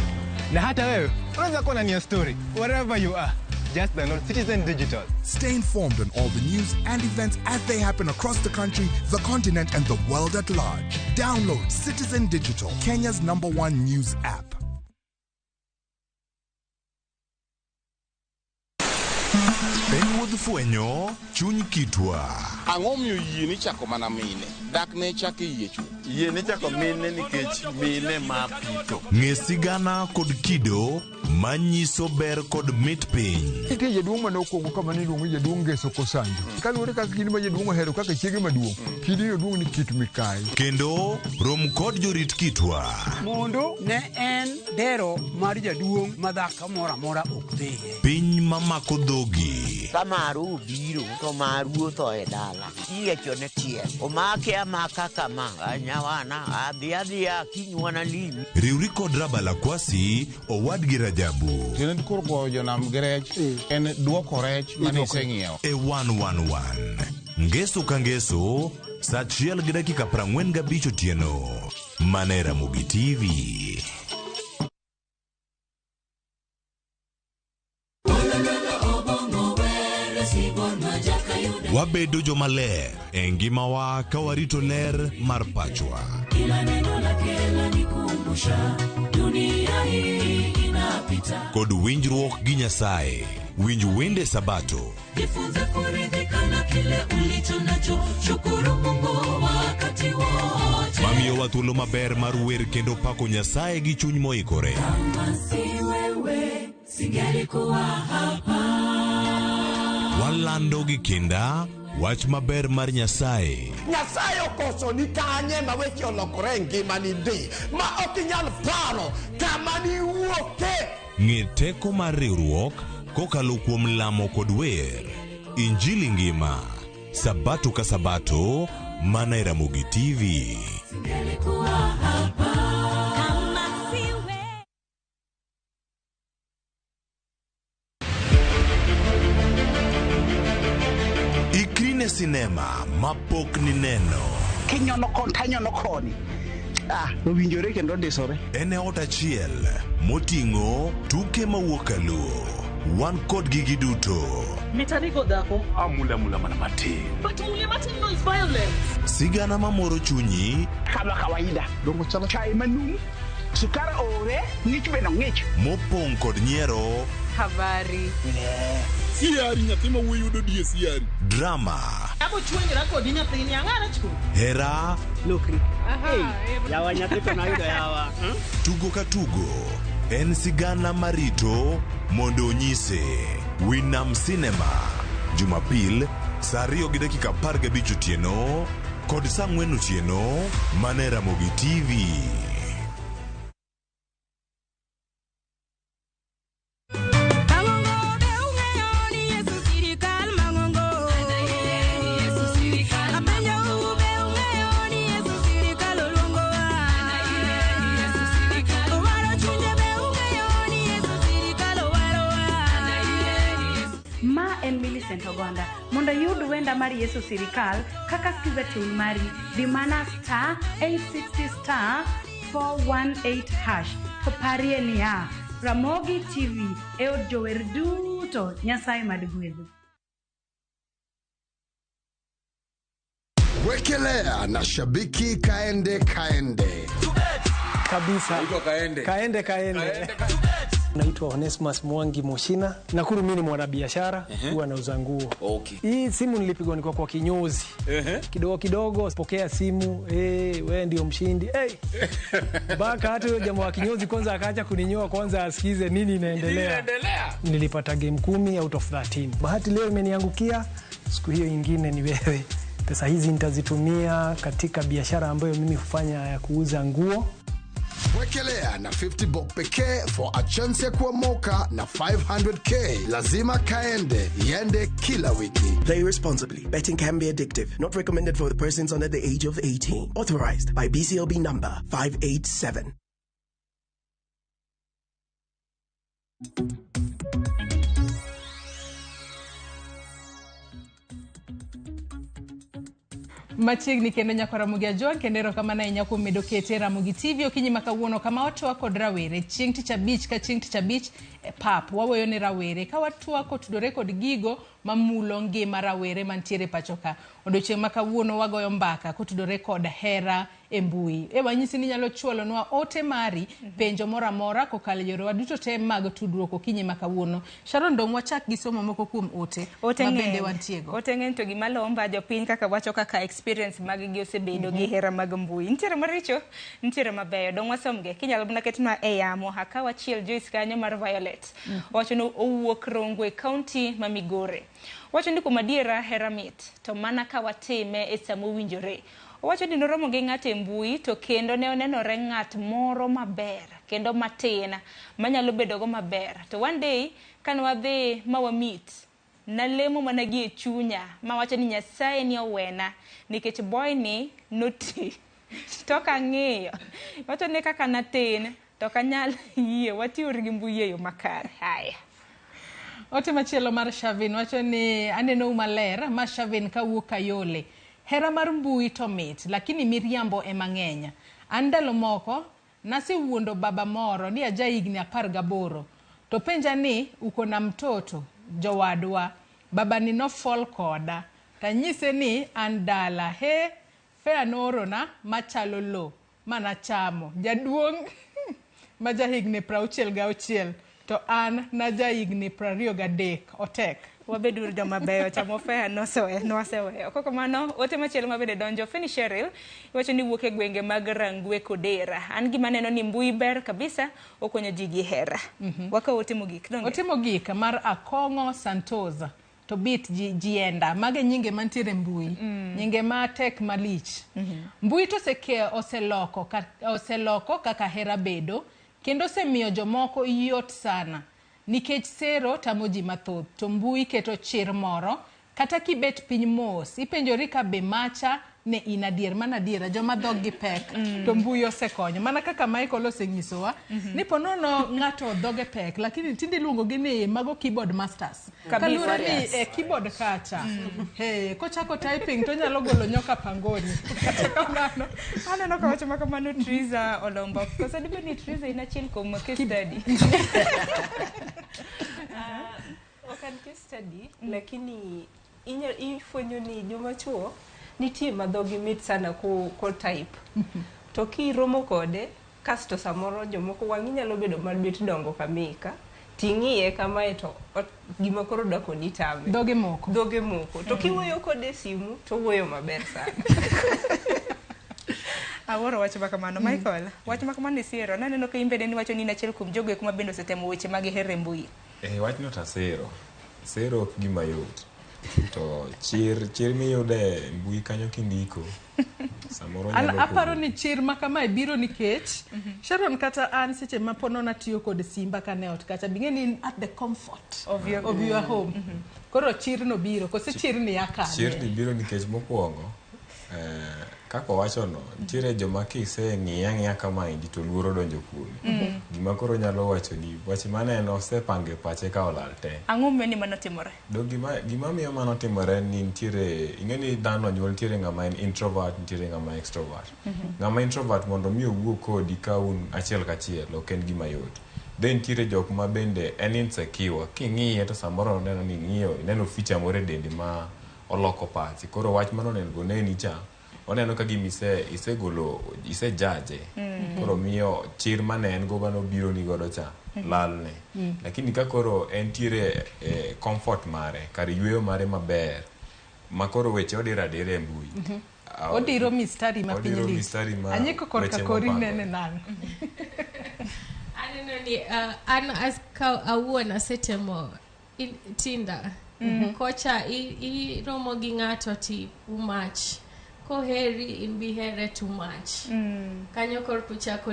Na hata wewe unaweza kuwa ndani ya story wherever you are. Just download Citizen Digital. Stay informed on all the news and events as they happen across the country, the continent, and the world at large. Download Citizen Digital, Kenya's number one news app. En wuodh fwenyo chuny kitwa. Ang'o miyo yie ni chako mana mine? Dak ne chak e yie chuth. Yie ni chako mine nikech mine ma pitho. Ng'e sigana kod kido manyiso ber kod mit piny. Nitie jaduong' mane okwongo kama niluongo ni jaduong' Ngeso Kosanjo. Kaluwore kaka kidi ma jaduong' ohero kaka chiege maduong', kidi oduong' ni Kit Mikayi. Kendo rom kod jorit kitwa. Mondo ne en dero mar jaduong' ma dhako moro amora ok dhiye. Piny mamako dhogi. Ka maru obiro to maru otho e dala. Iyiechone tiel. Omake amaka kama. Anyawana adhi adhiya kiny wanalimi. Riwri kod Rabala Kwasi owadgi Rajabu. Tiende koro goyo jonam gi rech en duoko rech mane iseng'iewo. E 111. Ngeso ka ngeso, saa 1:45 otieno. Mana e Ramogi TV. Wabedo jomaler e ngimawa ka warito ler mar pachwa. Kila neno lake lanikumbusha dunia hii inapita. Kod winjruok gi Nyasaye. Winj wende Sabato. Jifunze kuridhika na kile ulicho nacho, shukuru Mungu wakati wote. Mamiyowa thuolo maber mar wer kendo pako Nyasaye gi chuny moikore. Kama si wewe, singelikuwa hapa. Walando gi kinda wach maber mar Nyasaye. Nyasaye okoso ni kanye ma weche olokore e ngimani ndi ma ok inyal paro kama niwuoke. Ng'e teko mar riwruok kokalo kuom lamo kod wer. Injili ngima. Sabato ka Sabato, mana e Ramogi TV. Singelikuwa hapa. Kama si wewe. Ikri ne sinema mapok nineno. Kinyono kon tanyono koni. Ah, owinjore kendo ndisore. En e ot achiel moting'o tuke mawuok kaluo. Wan kodgi giduto. Mitanigo dhako. Amula mula mana matin. But mule matin no is violence. Sigana mamoro chunyi Kama kawaida. Dongo chalo chai manumu. Sukari ore, ng'ich bende ng'ich. mopong' kod nyiero, Habari. Siari nyathi ma wuoyi yudo die siari. drama, Abo chwenyra kodi nyathini, ang'ara chwo. Hera Lokri. Yawa nyathi to nayudo yawa. Tugo ka tugo en sigana marito mondo onyise. Winam Cinema, Jumapil saa 2:15 otieno kod saa 4 otieno mana e Ramogi TV. Ma en Millicent Ogonda. Mondo iyud wenda mar Yesu Sirikal kaka skiza tune mari, di mana star 860 star 418 hash. To parie niya, Ramogi TV e od jower duto, Nyasaye mad gwedhu. Wekelea na shabiki kaende kaende. Kabisa. Kaende. Kaende kaende. Naitwa Onesmus Mwangi Moshina. Nakuru mimi ni mwanabiashara, huwa nauza nguo. Okay. Hii simu nilipigwa nilikuwa kwa kinyozi. Kidogo kidogo pokea simu, eh, wewe ndio mshindi. Hey. Mpaka hata huyo jamaa wa kinyozi kwanza akaacha kuninyoa kwanza asikize nini inaendelea. Inaendelea. Nilipata game 10 out of 13. Bahati leo imeniangukia, siku hiyo ingine ni wewe. Pesa hizi nitazitumia katika biashara ambayo mimi hufanya ya kuuza nguo. Wekelea na 50 bob pekee for a chance ya kuomoka na 500k. Lazima kaende, iende kila wiki. Play responsibly. Betting can be addictive. Not recommended for the persons under the age of 18. Authorized by BCLB number 587. Machiegni kendo nyako Ramogi Ajwang' kendo erokamano ahinya kuom medo kete e Ramogi TV okinyi ma kawuono kama watwak kod rawere chieng' tich abich ka chieng' tich abich e pap waweyo ne rawere ka watwak kotudore kod gigo mamulo ngima rawere mantiere pacho ka. Odiochieng' ma kawuono wagoyo mbaka kotudore kod hera e mbui. E wanyisi ni inyalo chwalonwa ote mari penjo moro amora kokalo e yorewa duto te mag tudruok okinyi ma kawuono. Sharon dong' wachak gi somo moko kuom ote Ote ma bende ng'eny. wantiego. Ote ng'eny to gima lomba jopiny kaka wacho kaka experience mag gi osebedo gi hera mag mbui. Nitiere maricho, nitiere mabeyo. Dong' wasomgi. Kinyalo mana ketnwa e yamo. Akaw achiel Joyce kanyo mar Violet. Owacho ni owuok Rongwe County ma Migori. Owacho ni kuom adiera hera mit to mana ka watime e sama owinjore. Owacho ni noromo gi ng'ato e mbui to kendo ne onenore ng'at moro maber kendo matin manyalo bedogo maber. To one day kane wadhi ma wa meet, nalemo mana gi e chunya mawacho ni Nyasaye ni owena nikech boy ni noti to ok ang'iyo. Wacho ni kaka natin to ok anyal yie watiuru gi mbui e yo makare. Haya. Ote machielo mar Shavin wacho ni anenou maler ma Shavin kawuok Kayole. Hera mar mbui to mit, lakini miriambo ema ng'eny. An ndalo moko nasewuondo baba moro ni aja higni 18. To penja ni uko na mtoto jowadwa. Baba ni nofol koda. Tanyise ni an dala. He, fea noorona machalo lo manachamo. Jaduong' ma ja higni 66 to an naja higni 23. Otek. Wabeduru joma beyo chamo fea noseweyo. Koko mano, ote machielo ma bende donjo Feni Cheryl iwacho ni wuok e gwenge mag Rangwe Kodera. An gima neno ni mbui ber kabisa okonyo ji gi hera. Wakawo ote mogik donge? Ote mogik mar Akong'o Santoza to bit jienda. Mage nyinge mantiere mbui. Nyinge matek malich. Mbui to oseloko kaka hera bedo kendo osemiyo jomoko yot sana. Nikech sero tamo ji mathoth to mbui keto chir moro kata kibet piny mos ipenjori ka be macha ne in adier mana adiera joma dhog gi pek to mbui osekonyo mana kaka Michael osenyisowa ni po nono ng'ato dhoge pek lakini tinde iluongo gi ni mago keyboard masters kaluwore ni e keyboard kacha hey, kochako typing to onyalo golo nyoka pangoni kata kamano aneno ka wacho makamano Triza Olombo koso dibed ni Triza in achiel kuom case study. Ok an case study lakini ifwenyo ni joma chuo nitie ma dhogi mit sana ko type. To kiromo kode kasto samoro jomoko wang'i nyalo bedo mabet dongo kamika Ting'iye kamae to gima koro dakoni tame. Dhoge moko. Dhoge moko. To kiwuoyo kode e simu to owuoyo maber sana. Awuoro wach ma kamano. Michael, wach ma kamano isiero. Naneno ka in bende niwacho ni in achiel kuom jogo eko ma bende osetemo weche mag hera e mbui. Eh, wachno to asero. Sero ok gima yot. To chir chir miyudo e mbui kanyo kindiko samoro An nyalo aparo pogo. ni chir ma kamae biro nikech Sharon kata an seche ma po nono atiyo kod simba kane ot kacha bing'e ni in at the comfort Of your- of your home. Koro chir no biro kose chir ni ya kanye? Chirni biro nikech mokwongo kaka owachono nitiere joma kiseng'iye ang'iya kamaendi to luoro donjo kuomi. Gima koro nyalo wachoni wach maneno osepango e pache ka olal te. Ang'o momiyo ni mano timore? Do gima miyo mano timore en ni nitiere ing'e ni dhano onyuol nitiere ng'ama en introvert nitiere ng'ama extrovert. Ng'ama introvert mondo mi owuo kodi ka un achiel kachiel ok en gima yot. Then nitiere jok ma bende en insecure king'iye to samoro oneno ni ing'iyo ineno feature moro e dende ma oloko pache. Koro wach mano onego oneni cha oneno ka gima isegolo isejaje. Koro miyo chir mane en go manobiro ni godo cha lalne. Lakini ka koro entiere e comfort mare kar yueyo mare maber ma koro weche odiro adira e mbui. Odiro mistari ma piny Odiro lich. mistari ma Anyiko korka weche kori mopangore. nene nang'o? Aneno ni an as ka awuon asetemo Tinder. Kocha iromo gi ng'ato ti umach. Koheri in bi here too much. Kanyo korka uchako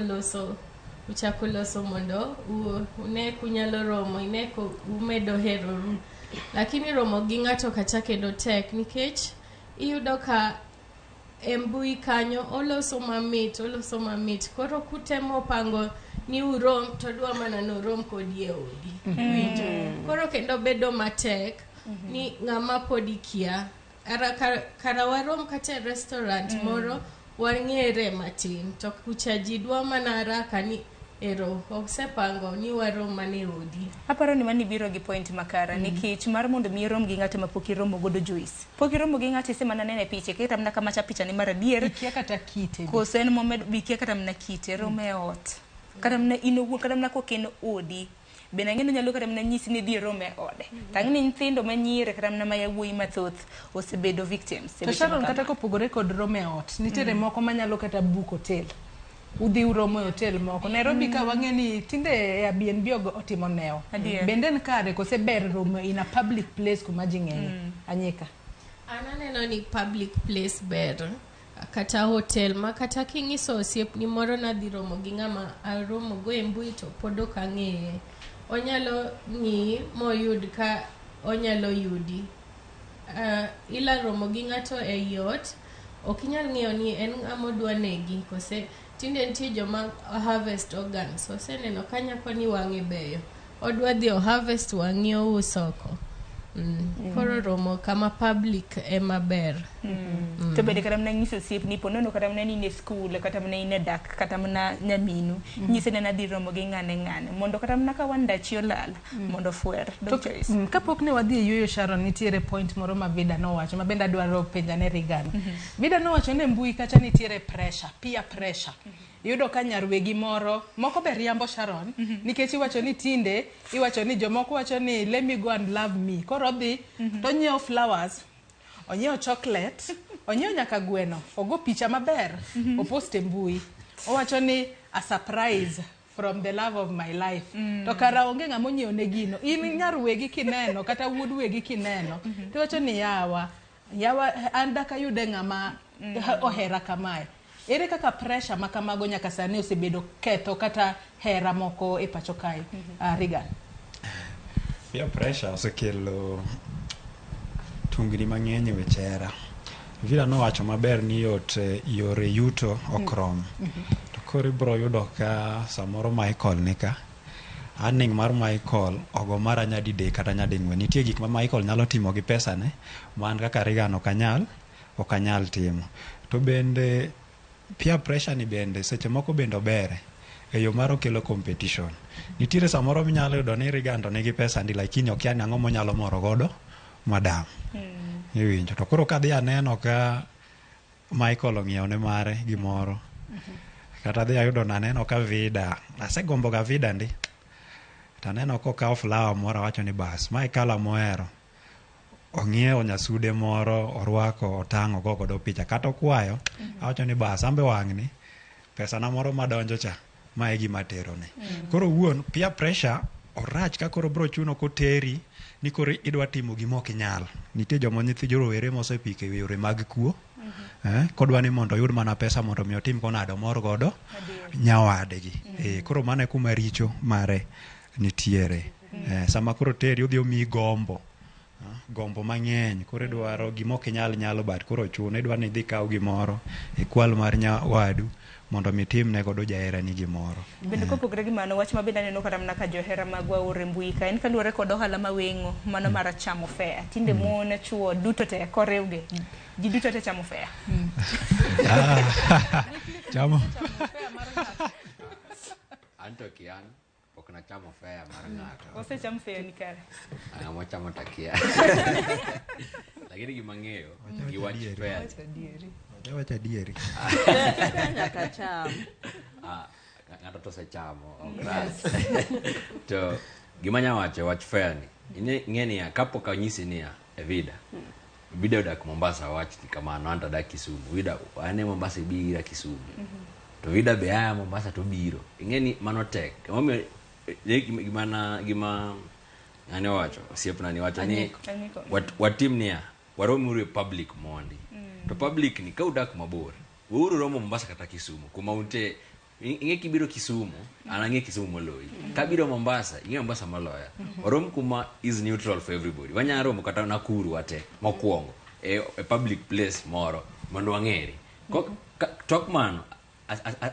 loso mondo une kunyalo romo, ine ko umedo heroru. Lakini romo gi ng'ato kacha kendo tek nikech iyudo ka e mbui kanyo oloso mamit, Koro kutemo pango ni urom to dwa mana ni urom kodi e odi. Iwinjo? Koro kendo bedo matek ni ng'ama pod ikia. Kara warom kata e restaurant moro wang'ere matin to kucha ji dwa mana haraka ni ero osepango ni warom mana e odi. Aparo ni mani biro gi point makare nikech mar mondo mi irom gi ng'ato ma pok iromo godo Joyce. Pok iromo gi ng'ato ise mana nene picha kata mana kama cha picha ni mar adier. Ikia kata kite. Koso en momed ikia kata mana kite romo e ot. Kata mana in owuon kata mana kok en odi. Bende ang'e ni onyalo kata mana nyisi ni idhi irom e ode. To ang'e ni nyithindo manyiri kata mana ma yawuoyi mathoth osebedo victims. To Sharon kata kopogore kod romo e ot, nitiere moko manyalo kata book hotel. Udhi uromo e hotel moko. Nairobi ka wang'e ni tinde Airbnb otimo newo. Bende en kare kose ber romo in a public place kuma ji ng'enye. Anyika. An aneno ni public place ber kata hotel ma kata king'iso osiepni moro nadhi romo gi ng'ama aromo go e mbui to pod ok ang'eye. Onyalo ng'iyi moyud ka onyalo yudi. Ila romo gi ng'ato e ot, ok inyal ng'eyo ni en ng'ama odwa negi kose tinde nitie joma harvest organs. Oseneno ka nyako ni wang'e beyo, odwa dhi o harvest wang'i ous oko. Koro romo kama public ema ber. To bende kata mana nyiso osiepni po nono kata mana ni in e skul kata mana in e dak kata mana nyaminu nyise ni adhi romo gi ng'ane ng'ane mondo kata mana ka wan dachi olal mondo ofwer. Kapok ne wadhi e yueyo Sharon nitiere point moro ma Vida nowacho ma bende adwaro penja ne Regan. Vida nowacho ni mbui kacha nitiere pressure, peer pressure. Iyudo ka nyar wegi moro moko be riambo Sharon nikech iwacho ni tinde iwacho ni jomoko wacho ni let me go and love me. Koro odhi to onyiewo flowers, onyiewo chocolate, onyiewo nyaka gweno, ogo picha maber, opost e mbui. Owacho ni a surprise from the love of my life. To kara onge ng'ama onyiewo ne gino. In nyar wegi kineno kata wuod wegi kineno tiwacho ni yawa an dak ayude ng'ama ohera kamae. Ere kaka pressure ma kamago nyaka sani osebedo ketho kata hera moko e pacho kae? Regan. Peer pressure osekelo tungni mang'eny e weche hera. Vida nowacho maber ni yot yore yuto ok rom. To koro ibiro yudo ka samoro Michael nika earning mar Michael ogo mara nyadidek kata nyading'wen. Nitie gik ma Michael nyalo timo gi pesane ma an kaka Regan ok anyal timo. To bende peer pressure ni bende seche moko bende obere e yo mar okelo competition. Nitiere samoro minyalo yudo ni Regan to nigi pesa ndi lakini okia ni ang'o monyalo moro godo madam. Iwinjo. To koro kadhi aneno ka Michael ong'iewo ne mare gimoro. Kata dhi ayudo naneno ka Vida, asegombo ga Vida ndi. To aneno kokawo flower moro awacho ni bas, mae kala mohero. Ong'iewo nyasude moro, orwako, otang'o, ogo godo picha. Kata okwayo, awacho ni bas, ambe wang'ni, pesa na moro madonjo cha, ma e gima aterone. Koro wuon, peer pressure orach ka koro bro chuno koteri ni koro idwa timo gima ok inyal. Nitie joma nyithi jorowere mosepiko e yore mag kuo. Kodwa ni mondo oyud mana pesa mondo mi otim go nade omor godo nyawadgi. Koro mano e kuma richo mare nitiere. Sama koro teri odhi omiyi gombo. Gombo mang'eny koro idwaro gima ok inyal nyalo but koro ochuno idwa ni idhi ikaw gimoro ikwal mar nyawadu mondo mi itimne godo jaherani gimoro. Bende kopogore gi mano, wach ma bende aneno kata mana ka johera magwa oro e mbui ka en kaluwore kod ohala ma weng'o mano mar chamo fea. Tinde mon, chuo duto te koriwgi, ji duto te chamo fea. Chamo. Anto kian pok nachamo fea mar ng'ato. Osecham fea ni kare. Ng'ama ochamo takia. Lakini gima ang'eyo gi wach fea. Wacho adieri. Nyaka cham. Ng'ato to osechamo, ok rach. To gima anya wacho wach fea ni, ing'e niya, kapok anyisi niya, Evida. Vida odak Mombasa wach ni kamano, an to adak Kisumu. Vida an e Mombasa ibi ira Kisumu. To Vida be aya Mombasa to biro. Ing'e ni mano tek. Emomiyo gima gima ng'ane owacho, osiepna ni wacho ni watim niya, waromuru e public mondi. To public ni ka udak mabor, weuru romo Mombasa kata Kisumu, kuma untie. Ing'e kibiro Kisumu, an ang'e Kisumu moloyi. Kabiro Mombasa, ing'e Mombasa moloya. Warom kuma is neutral for everybody. Wanyalo romo kata Nakuru wate mokwongo e public place moro mondo wang'ere. Tok mano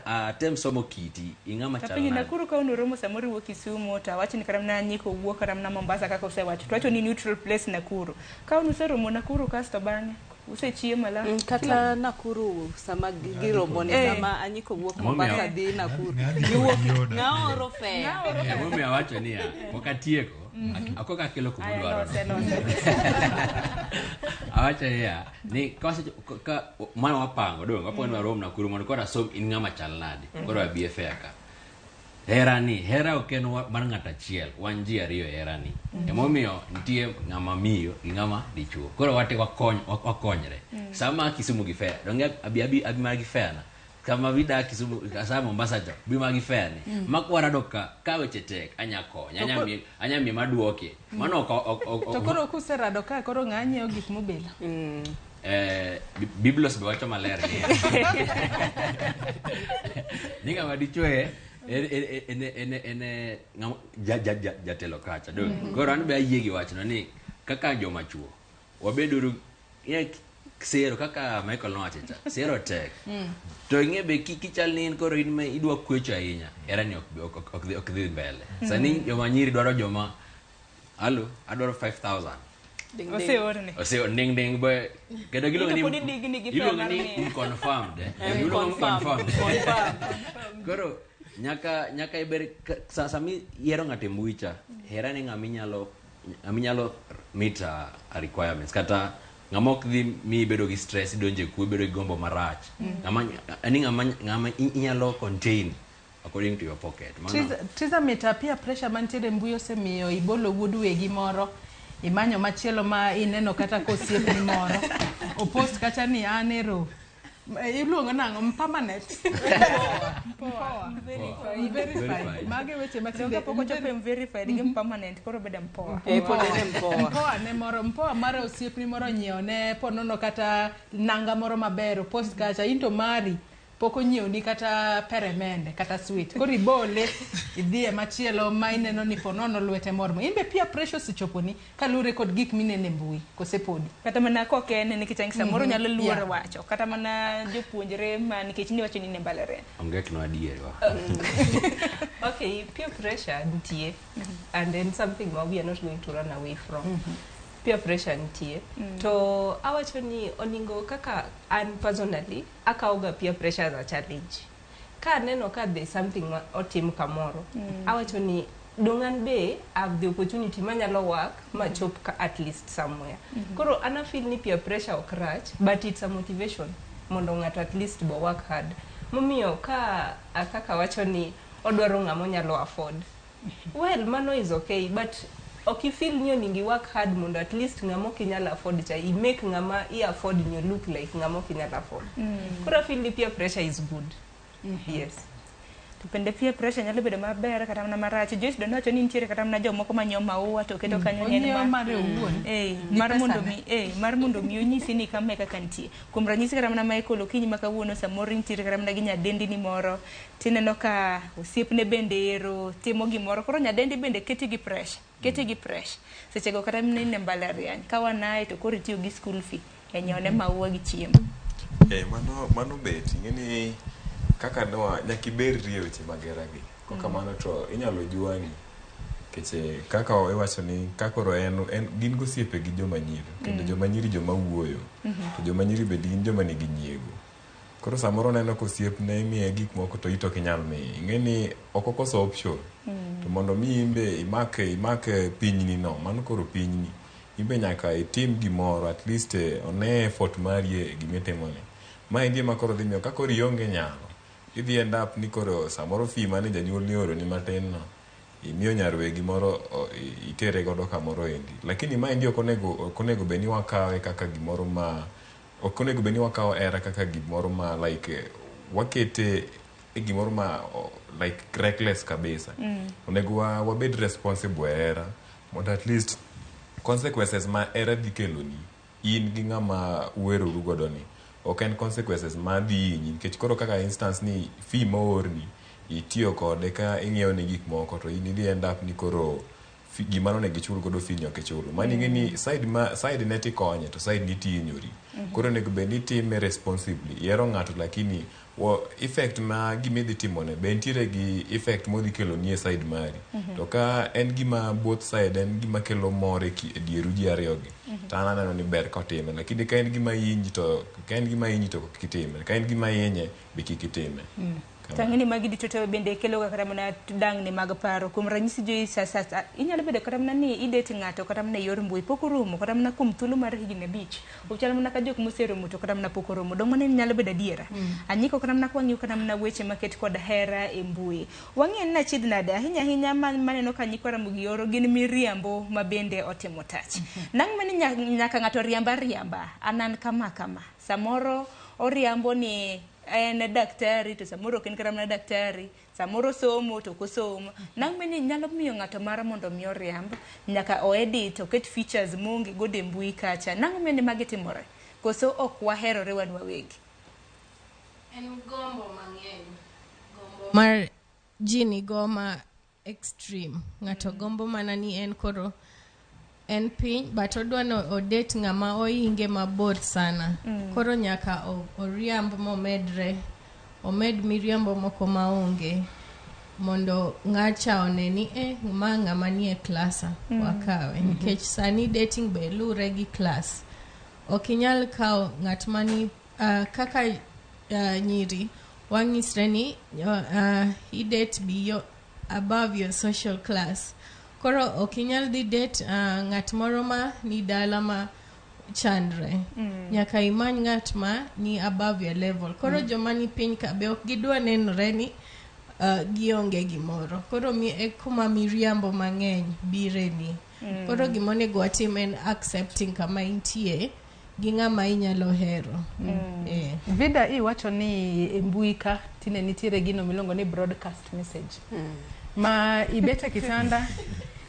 atem somo kiti ing'ama chal nade. Nakuru ka unoromo samoro iwuok Kisumu to awach ni kata mana Nyiko wuok kata mana Mombasa kaka osewacho. To wacho ni neutral place Nakuru. Ka un useromo Nakuru kasto bang'e usechiemo alafu kata Nakuru sama giromo ni sama Anyiko wuok Mombasa dhi Nakuru. Ng'aoro fea. Emomiyo awacho niya, pok atieko, akoka akelo kuma udwaro. Awacho niya, ni ka mano wapango dong, wapango ni warom Nakuru mondo koro asom in ng'ama chal nade. Koro abi e fea ka. Hera ni, hera ok en mar ng'ato achiel, wan ji ariyo e hera ni. Emomiyo nitie ng'ama miyo gi ng'ama dichuo. Koro wate wakonyre. Sama Kisumu gi fea, donge abi mar gi fea na. Kama vida Kisumu, sama Mombasa cha, bi mar gi fea ni. Mak warado ka weche tek, anya konyo, anya miye maduoke. Mano ok. To koro kuserado ka koro ng'a nyiewo gik mobilo. Biblos be wacho maler ni. Ni ng'ama dichuo ene jatelo kacha dong. Koro an be ayie gi wachno ni kaka joma chuo wabeduru sero kaka Michael nowacho cha, sero tek. To ing'e be kichal ni in koro in ma idwa kwecho ahinya, hera ni ok dhi mbele. Sani joma nyiri dwaro joma alo adwaro 5000. Oseorne. Ose ding ding be kendo giluongo ni confirmed. Giluongo confirmed. Koro nyaka iber sami yiero ng'ato e mbui cha, hera ni ng'ama inyalo meet a requirements kata ng'ama ok dhi mi bedo gi stress idonje kuo bedo gi gombo marach. Ng'ama inyalo contain according to your pocket. Triza mita peer pressure mantiere mbui osemiyo ibolo wuod wegi moro imanyo machielo ma ineno kata kosiepni moro opost kata ni an ero iluongo nang'o permanent mpoa verified mage weche matinde pok ochopo verified gi permanent koro bedo mpoa mpoa ne moro mpoa mare osiepni moro nyiewo ne ponono kata nanga moro maber opost kacha into mari pok onyiewni kata peremende kata sweet koro ibole idhiye machielo ma ineno ni ponono lwete mor mo imbe peer pressure osechoponi kaluwore kod gik minene mbui kose podi kata mana kok en nikech ang samoro nyalo luor wacho kata mana jopuonjre ma nikech ni wacho ni ne mbalariany onge kno adier wa. Okay, peer pressure nitie and then something we are not going to run away from. Peer pressure nitie. To awacho ni oningo kaka an personally akawoga peer pressure as a challenge. Ka aneno ka there's something otim kamoro, awacho ni dong an be I have the opportunity manyalo work machop ka at least somewhere. Koro ana feel ni peer pressure ok rach, but it's a motivation mondo ng'ato at least bo work hard. Momiyo ka kaka wacho ni odwaro ng'ama onyalo afford. Well, mano is okay, but ok ifeel ni onego i work hard mondo at least ng'ama ok inyal afford cha i make ng'ama i afford ni look like ng'ama ok inyal afford. Koro I feel ni peer pressure is good. Yes. To bende peer pressure nyalo bedo maber kata mana marach. Joyce Donocho ni nitiere kata mana jomoko manyiewo maua to keto kanyo ni en Onyiewo mare owuon. Gi mar mondo pesane. mi mar mondo mi onyisi ni kama e kaka nitie. Kuom ranyisi kata mana Michael okinyi ma kawuono samoro intiere kata mana gi nyadendi ni moro tineno ka osiepne bende ero timo gimoro koro nyadendi bende keti gi pressure keti gi pressure sechego kata mana in e mbalariany ka wanae to koro itiyo gi school fee e nyiewo ne maua gi chiemo. Mano bet ing'e ni kaka noa nyaka iberri e weche mag hera gi. Kok kamano to inyalo jwang'i. Nikech kaka iwacho ni ka koro en gin gosiepe gi joma nyiri kendo joma nyiri joma wuoyo. To joma nyiri bende gin joma nigi nyiego. Koro samoro oneno ka osiepne imiye gik moko to ito ok inyal miye. Ing'e ni ok okoso option. To mondo mi in be imak pinyni no, mano koro pinyni. In be nyaka itim gimoro at least one effort mari e gimitimoni. Ma en gima koro dhi miyo ka koro ionge nyalo, idhi end up ni koro samoro fee mane janyuol ni oroni matin no, imiyo nyar wegi moro itere godo kamoro endi. Lakini maendi ok onego bed ni wakawe kaka gimoro ma ok onego bed ni wakawo hera kaka gimoro ma like wakete e gimoro ma like reckless kabisa. Onego wabed responsible e hera mondo at least consequences ma hera dhi keloni in gi ng'ama uweroru godo ni ok en consequences ma dhi hinyi nikech koro kaka instance ni fee moorni itiyo kode ka ing'iewo ne gik moko to in idhi end up ni koro gima nonego ichul godo fee ni ok ichulo. Mano ing'e ni side ma side ne tikonye to side ni tihinyori. Koro onego bed ni itime responsibly. Ihero ng'ato lakini effect ma gima idhi timone be nitiere gi effect modhi keloni e side mari. To ka en gima both side en gima kelo mor e dieru ji ariyo gi, to an aneno ni ber kotime. Lakini ka en gima hinyi to ka en gima hinyi to kik itime. Ka en gima hinye be kik itime. To ang'e ni magi duto te bende kelo ga kata mana dangni mag paro. Kuom ranyisi Joyce, sa inyalo bedo kata mana ni idate ng'ato kata mana e yor mbui pok oromo kata mana kuom thuolo mar higni 5. Ochal mana ka jok moseromo to kata mana pok oromo. Dong mano nyalo bedo adiera. Anyiko kata mana kwang'iyo kata mana weche maket kod hera e mbui. Wang'e ni achiedh nade ahinya ahinya maneno ka nyikwa Ramogi oro gin miriambo ma bende otimo tach. Nang' mani nyaka ng'ato riamba riamba anan kama kama. Samoro oriambo ni en daktari to samoro ok en kata mana daktari, samoro somo to ok osomo. Nang' mani nyalo miyo ng'ato mar mondo mi oriamb, nyaka o edit, oket features moonge godo e mbui kacha. Nang'o miyo ni magi timore? Koso ok waherore wan wawegi? En gombo mang'eny. Gombo mar ji nigo ma extreme. Ng'ato gombo mana ni en koro en piny but odwa ni odate ng'ama ohinge mabor sana. Koro nyaka oriamb momedre, omed miriambo moko maonge mondo ng'acha one ni ma ng'ama nie klasa wakawe. Nikech sani dating be lure gi class. Ok inyal kawo ng'at mani kaka nyiri wang'isre ni i date biyo above your social class. Koro ok inyal dhi date ng'at moro ma ni dala ma chandre. Nyaka imany ng'at ma ni above your level. Koro joma ni piny ka be ok gidwa nenore ni gionge gimoro. Koro e kuma miriambo mang'eny bire ni. Koro gimonego watim en accepting kama intie gi ng'ama inyalo hero. Vida iwacho ni e mbui ka tinde nitiere gino miluongo ni broadcast message. Ma ibet e kitanda,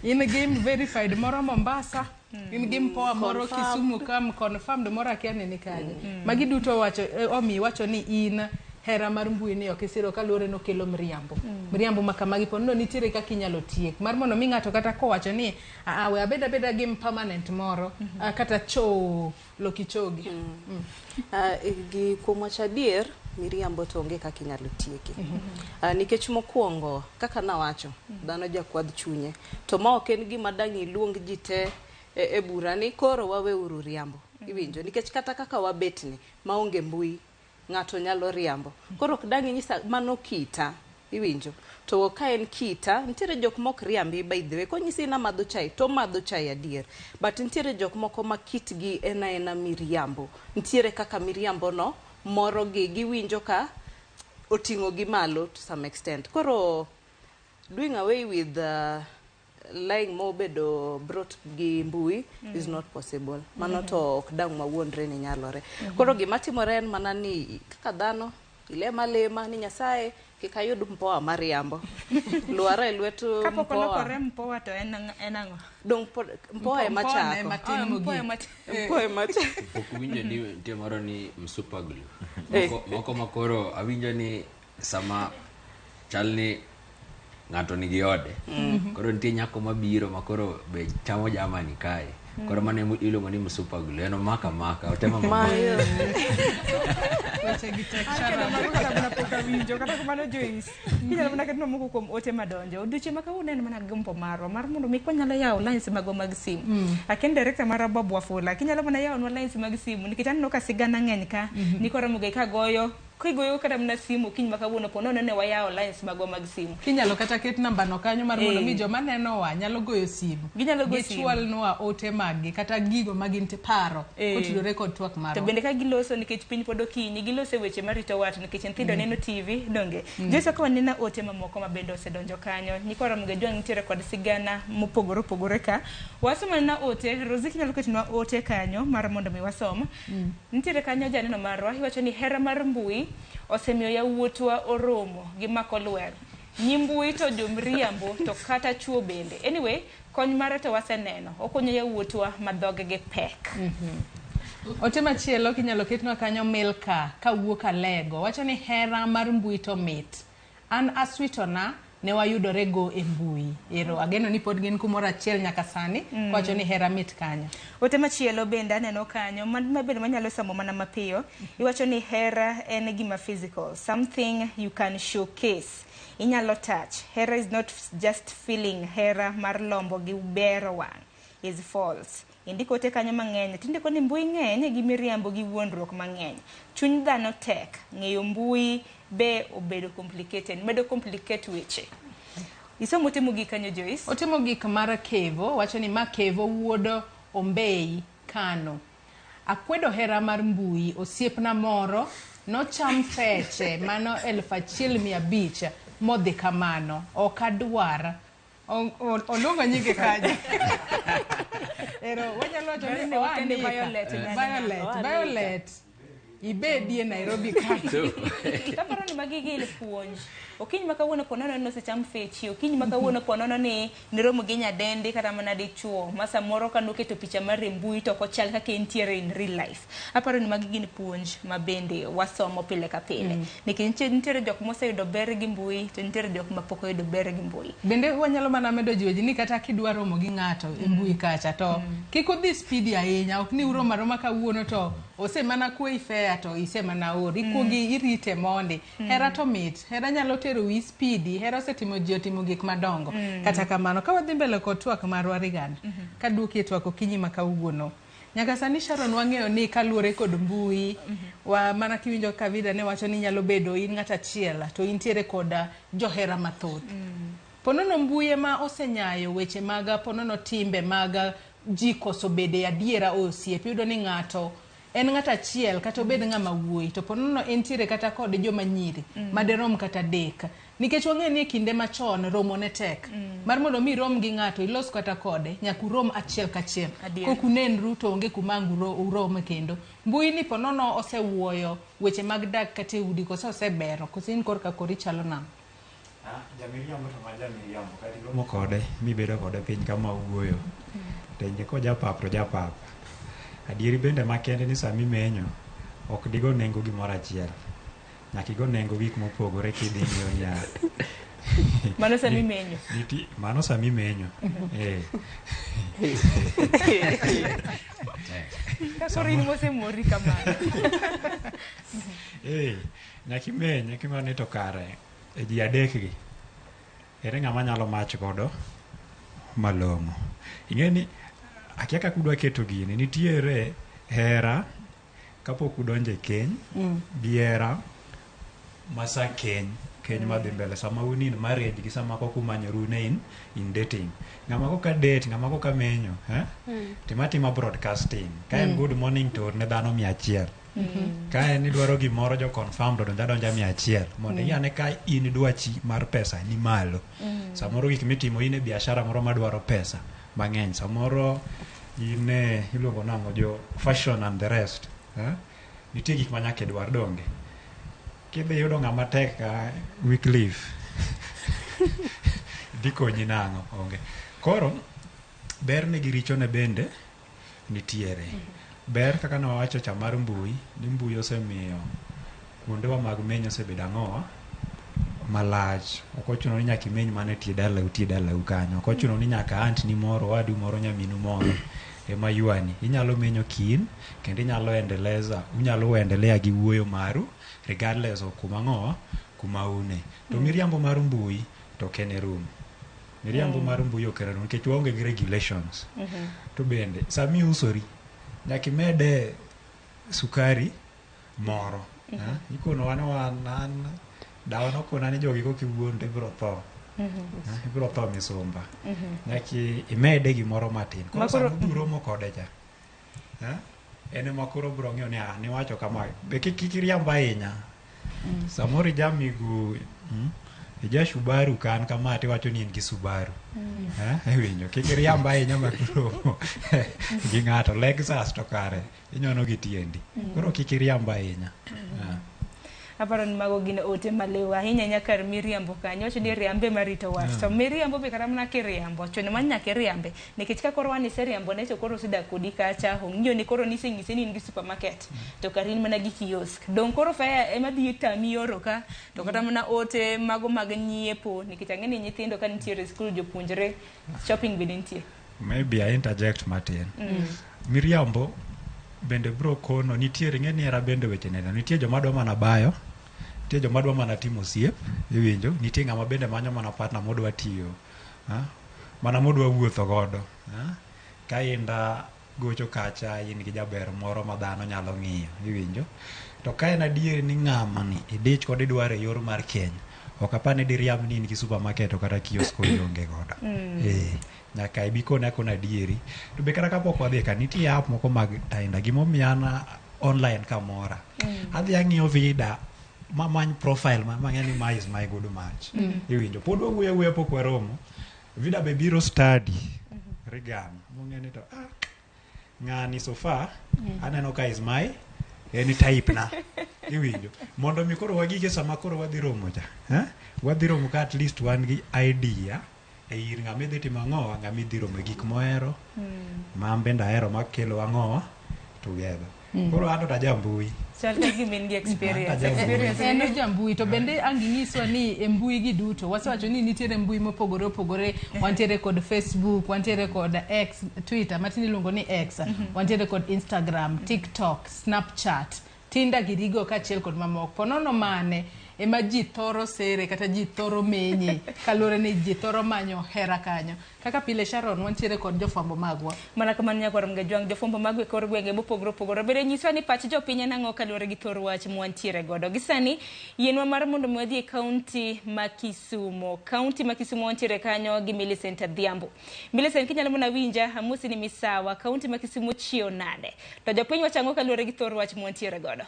in gi verified moro Mombasa, in gi mpoa moro Confirmed. Kisumu ka confirmed moro akia ni ni kanye. Magi duto wacho omi wacho ni in hera mar mbui ni ok isiro kaluwore nokelo miriambo. Miriambo ma kamagi po nono nitiere kaka inyalo tiek. Mar mondo mi ng'ato kata kowacho ni a we abed abeda gi permanent moro kata cho loki chogi. Gi kuom wacho adier, miriambo to onge kaka inyalo tieke. Nikech mokwongo, kaka nawacho, dhano jakwadh chunye. To ma ok en gima dang' iluong ji te e bura ni koro waweuru riambo. Iwinjo? Nikech kata kaka wabetni, maonge mbui, ng'ato nyalo riambo. Koro ok dang' inyisa mano kita. Iwinjo? To ka en kita, nitiere jok mok riambi by the way. Konyisi ni amadho chai, to omadho chai adier. But nitiere jok moko ma kitgi en aena miriambo. Nitiere kaka miriambo no moro gi, giwinjo ka oting'o gi malo to some extent. Koro Doing away with lying mobedo brought gi mbui is not possible. Mano to ok dang' wawuondre ni nyalore. Koro gima timore en mana ni kaka dhano ilema lema ni Nyasaye kik ayud mpoa mariambo. Lwara e lwet Kapok mpoa. olokore mpoa to en ang'o? Dong' mpoa ema chako. Oh, mpoa ema Mpoa ema chako. Pok uwinjo ni nitie moro ni msupa glue. Eh. Moko makoro awinjo ni sama chal ni ng'ato nigi ode. Koro nitie nyako mabiro makoro be chamo jamani kae. Koro mano ema iluongo ni msupa glue. En omaka maka, otemo mamaka. Weche gi tek An Sharon. kendo mago kata mana pok awinjo kata kamano Joyce inyalo mana ketnwa moko kuom ote madonjo odiochieng' ma kawuono en mana gombo marwa mar mondo mi kwanyalo yawo lines magwa mag simu aken director mara Bob Wafula kinyalo mana yawonwa lines mag simu nikech aneno ka sigana ng'eny ka nyikwa Ramogi ka goyo kigoyo kata mana simu kiny ma kawuono po nono ne wayawo lines magwa mag simu Kinyalo kata ket namba no kanyo mar mondo Eh. mi joma nenowa nyalo goyo simu. Ginyalo goyo simu. Gichwalnwa ote maggi kata gigo ma gin paro Eh. kotudore kod twak to marwa. bende ka giloso nikech piny pod okinyi giloso e weche marito wat nikech nyithindo neno TV donge Joyce ka wanena ote mamoko ma bende osedonjo kanyo nyikwa Ramogi Ajwang' nitiere kod sigana mopogore opogore ka wasomo mana ote Rosie kinyalo ketonwa ote kanyo mar mondo mi wasom nitiere kanyo janeno marwa iwacho ni hera mar mbui osemiyo yawuotwa oromo gi mako lwer nyi mbui to jomriambo to kata chuo bende anyway kony mare to waseneno okonyo yawuotwa ma dhoggi pek Ote machielo kinyalo ketnwa kanyo Milka kawuok Alego wacho ni hera mar mbui to mit. An aswitona ne wayudore go e mbui. Ero ageno ni pod gin kumoro achiel nyaka sani wacho ni hera mit kanyo. Ote machielo bende aneno kanyo ma bende manyalo somo mana mapiyo iwacho ni hera en gima physical something you can showcase inyalo touch hera is not just feeling hera mar lombo gi bero wang' is false indiko ote kanyo mang'eny tindiko ni mbui ng'eny gi miriambo gi wuondruok mang'eny chuny dhano tek ng'eyo mbui be obedo complicated medo complicate weche isomo ote mogik kanyo Joyce Ote mogik mar Kevo wacho ni ma Kevo wuod Ombei Kano. Akwedo hera mar mbui osiepna moro nocham feche mano 1500 modhi kamano ok adwar. Oluongo nyinge kanyo. Ero wanyalo wacho ni Violet, oanika. Violet, Violet, Violet. Ibedie Nairobi kanyo. Taparo ni magi gin puonj. Okinyi ma kawuono po nono ni osecham fechi, okinyi ma kawuono po nono ni niromo gi nyadendi kata mana dichuo ma samoro ka noketo picha mar e mbui to ok ochal kaka entiere in real life. Aparo ni magi gin puonj ma bende wasomo pile ka pile. Nikech nitiere jok moseyudo ber gi mbui to nitiere jok ma pok oyudo ber gi mbui. Bende wanyalo mana medo jiwo ji ni kata kidwa romo gi ng'ato e mbui kacha to kik udhi spidi ahinya ok ni uromo aroma kawuono to osemana kweyi fea to isemana ori ikuongi irite mondi. Hera to mit, hera nyalo tero wi spidi, hera osetimo ji otimo gik madongo. Kata kamano ka wadhi mbele kod twak marwa Rigana, kaduoki e twak okinyi ma kawuono. Nyaka sani Sharon wang'eyo ni kaluwore kod mbui wa mana kiwinjo ka Vida ne wacho ni nyalo bedo in ng'at achiel to intiere kod johera mathoth. Ponono mbui ema osenyayo weche mag ponono timbe mag ji koso bede adiera e osiep. Iyudo ni ng'ato en ng'at achiel kata obed ng'ama wuoyi to ponono entiere kata kod joma nyiri maderom kata adek. Nikech wang'eyo ni e kinde machon romo ne tek. Mar mondo mi irom gi ng'ato ilos kata kode nyaka urom achiel kachiel. Kok unenru to onge kuma ang' urome kendo. Mbui ni ponono osewuoyo weche mag dak kata e udi koso osebero koso in korka kori chalo nang'o? Jamiriambo to ma jamiriambo kata iromo kode mibedo kode piny kama uwuoyo to kojapap to japap. Adieri bende makende ni sama imenyo ok digo nengo gimoro achiel. Nyaka igo nengo gik mopogore kidhi ng'iyo niya. Mano sama imenyo. Mano sama imenyo. Eh. Ka koro in mosemori kamano. Eh, nyaka imeny eka ni to kare e ji adek gi ere ng'ama nyalo mach godo malong'o. Ing'e ni akia kaka udwa keto gini nitiere hera kapok udonjo e keny gi hera ma sa keny keny madhi mbele sama un in marriage gi sama koka umanyoru ne in dating. Ng'ama koka date ng'ama koka menyo tima tima broadcasting ka en good morning to orne dhano 100. Ka en idwaro gimoro jo confirm to donja donja 100 mondo ing'e ka in dwachi mar pesa ni malo. Samoro gik mitimo in e biashara moro madwaro pesa mang'eny, samoro in e iluongo nang'o jo fashion and the rest, eh? Nitie gik ma nyaka idwar donge. Kidhi yudo ng'ama tek ka Wycliffe dhi konyi nang'o? Onge. Koro berne gi richone bende nitiere. Ber kaka ne wawacho cha mar mbui, ni mbui osemiyo kuondewa mag menyo osebedo ang'owa malach. Ok ochuno ni nyaka imeny mana e tie dalau, tie dalau kanyo. Ok ochuno ni nyaka aunt ni moro, owadu moro, nyaminu moro ema ywani. Inyalo menyo kin kendo inyalo endeleza, unyalo endelea gi wuoyo maru regardless of kuma ang'owa, kuma une. To miriambo mar mbui to ok en e rum. Miriambo mar mbui ok en e rum nikech waonge gi regulations. To bende sama iusori nyaka imede sukari moro. Ikonowa ni wan an dawa nokona ni jogi kokiwuond to ibiro tho. Ibiro tho misumba. Nyaka imede gimoro matin. Koro sama ubiro romo kode cha, en ema koro obiro ng'eyo ni ah, niwacho kama. Be kik iriamb ahinya. Samoro ijamigu ija Subaru ka an kama tiwacho ni in gi Subaru. Iwinjo kik iriamb ahinya ma kiromo gi ng'ato Lexus to kare inyono gi tiendi. Koro kik iriamb ahinya. Aparo ni mago gin ote maliw ahinya ahinya kar miriambo kanyo. Wacho ni riambe marito wach. To miriambo be kata mana kiriambo, chuno mana nyaka iriambe. Nikech ka koro wan iseriambo ne to koro osedak kodi kacha, ong'iyo ni koro niseng'ise ni in gi supermarket, to kare in mana gi kiosk. Dong' koro fare ema dhi tami oro ka, to kata mana ote mago mag nyiepo, nikech ang'e ni nyithindo ka nitiere e skul jopuonjre, shopping bende nitie. Maybe I interject matin. Miriambo bende bro kono nitiere ing'e ni hera bende weche neno nitie joma dwa mana bayo nitie joma dwa mana timo osiep iwinjo nitie ng'ama bende manyo mana partner modwa tiyo mana modwa wuotho godo ka inda gocho kacha in gi jaber moro ma dhano nyalo ng'iyo iwinjo to ka en adier ni ng'ama ni idich kod idwaro e yor mar keny ok apar ni diriamb ni in gi supermarket to kata kiosk ionge godo. Nyaka ibi kone akona adieri. To be kata kapok wadhi ka nitie app moko mag Tinder gimomiyo an online kamora. Adhi ang'iyo vida mamany profile ma mang'e ni ma is my good match. Iwinjo pod wawuoyo awuoya pok waromo. Vida be biro study Regan mong'e ni to ng'ani so far aneno ka is my en type na. Iwinjo mondo mi koro wagike sama koro wadhi romo cha. Wadhi romo ka at least wan gi idea e ir ng'ama idhi timo ang'owa, ng'ama idhi romo e gik mohero, ma an bende ahero makelo ang'owa together. Koro an to tajambui. Chal ka gima in gi experience. Experience En ojambui to bende ang' ginyiswa ni e mbui gi duto wasewacho ni nitiere mbui mopogore opogore, wantiere kod Facebook, wantiere kod X, Twitter matin iluongo ni X, wantiere kod Instagram, TikTok, Snapchat, Tinder girigo kaachiel kod mamoko. Ponono mane ema ji thoro sere kata ji thoro menye kaluwore ni ji thoro manyo hera kanyo. Kaka pile Sharon wantiere kod jofwambo magwa. Mana kamano nyakwar Mgajwang', jofwambo magwa e kor gwenge mopogore opogore. Bende nyiswa ni pach jopiny en ang'o kaluwore gi thor wach mwantiere godo. Gi sani, yienwa mar mondo mi wadhi e kaunti ma Kisumo. Kaunti ma Kisumo wantiere kanyo gi Millicent Adhiambo. Millicent, kinyalo mana winja, amosi ni misawa. Kaunti ma Kisumo chiew nade? To jopiny wacho ang'o kaluwore gi thor wach mwantiere godo?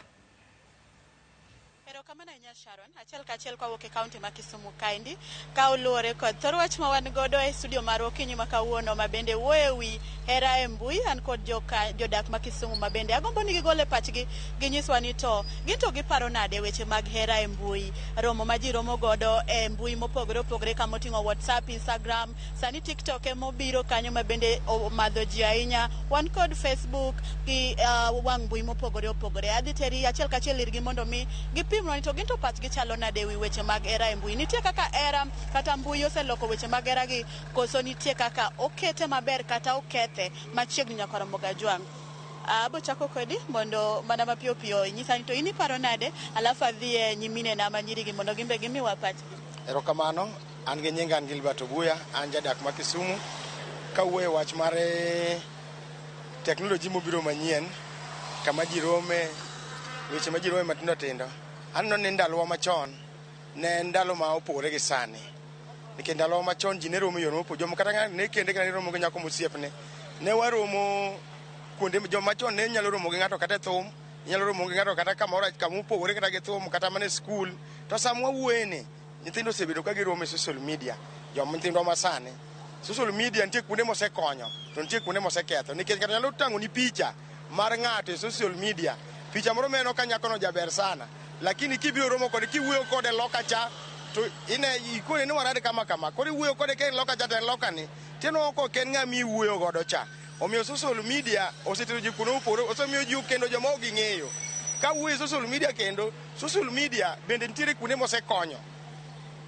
Erokamano ahinya Sharon, achiel kachiel kawuok e kaunti ma Kisumu kaendi, ka oluwore kod thor wach ma wan godo e studio marwa okinyi ma kawuono ma bende wuoyo e wi hera e mbui. An kod jodak ma Kisumu ma bende agombo ni gigol e pachgi, ginyiswa ni to gin to giparo nade weche mag hera e mbui, romo ma ji romo godo e mbui mopogore opogore kama oting'o WhatsApp, Instagram, sani TikTok ema obiro kanyo ma bende omadho ji ahinya. Wan kod Facebook gi wang' mbui mopogore opogore. Adhi teri achiel kachiel irgi mondo mi gipimnwa ni to gin to pachgi chalo nade ewi weche mag hera e mbui. Nitie kaka hera kata mbui oseloko weche mag hera gi, koso nitie kaka okete maber kata okethe machiegni nyakwar Mogajwang'. Abo chako kodi mondo mana mapiyo piyo inyisa ni to in iparo nade, alafu adhi e nyiminena ma nyirigi mondo gin be gimiwa pachgi. Erokamano, an gi nyinga an Gilbert Obuya, an jadak ma Kisumu. Kawuoyo e wach mar teknoloji mobiro manyien, kama ji rome, weche ma ji rome matindo tindo, aneno ni ndalowa machon ne en ndalo ma opogore gi sani. Nikech ndalowa machon ji ne romo e yore mopogore, jomoko kata ng'ato ne kende kata ne romo gi nyako mosiepne. Ne waromo kuonde, joma chon ne nyalo romo gi ng'ato kata e thum, Inyalo romo gi ng'ato kata kamoro kamopogore kata gi thum kata mana e skul. To sama wawuoyeni, nyithindo osebedo ka giromo e social media. Joma nyithindwa masani. Social media nitie kuonde mosekonyo to nitie kuonde moseketho. Nikech ng'ato nyalo tang'oni picha mar ng'ato e social media. Picha moro mineno ka nyakono jaber sana. Lakini kibiro romo kode kiwuoyo kode loka cha to ine ikone ni warad kama kama. Koro iwuoyo kode ka en loka cha to en loka ni. Tineno ka ok en ng'ama iwuoyo godo cha. Omiyo social media osetero ji kuonde mopogore, osemiyo ji okendo joma ok ging'eyo. Ka wuoyo e social media kendo, social media bende nitiere kuonde mosekonyo.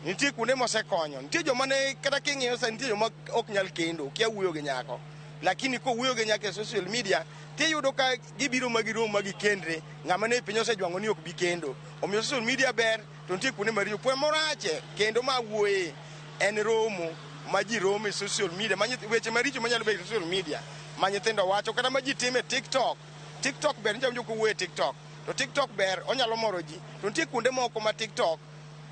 Nitie kuonde mosekonyo. Nitie joma ne kata king'iyo sani nitie joma ok nyal kendo, kia wuoyo gi nyako. Lakini kowuoyo gi nyako e social media, tiyudo ka gibiro ma girom ma gikendre, ng'ama ne piny osejwang'o ni ok bi kendo. Omiyo social media ber, to nitie kuonde maricho. Kuonde morache kendo ma wuoye en romo ma ji romo e social media, ma weche maricho manyalo bedo e social media, ma nyithindo wacho kata ma ji timo e TikTok. TikTok ber, nitie joma wuoyo e TikTok. To TikTok ber, onyalo moro ji. To nitie kuonde moko ma TikTok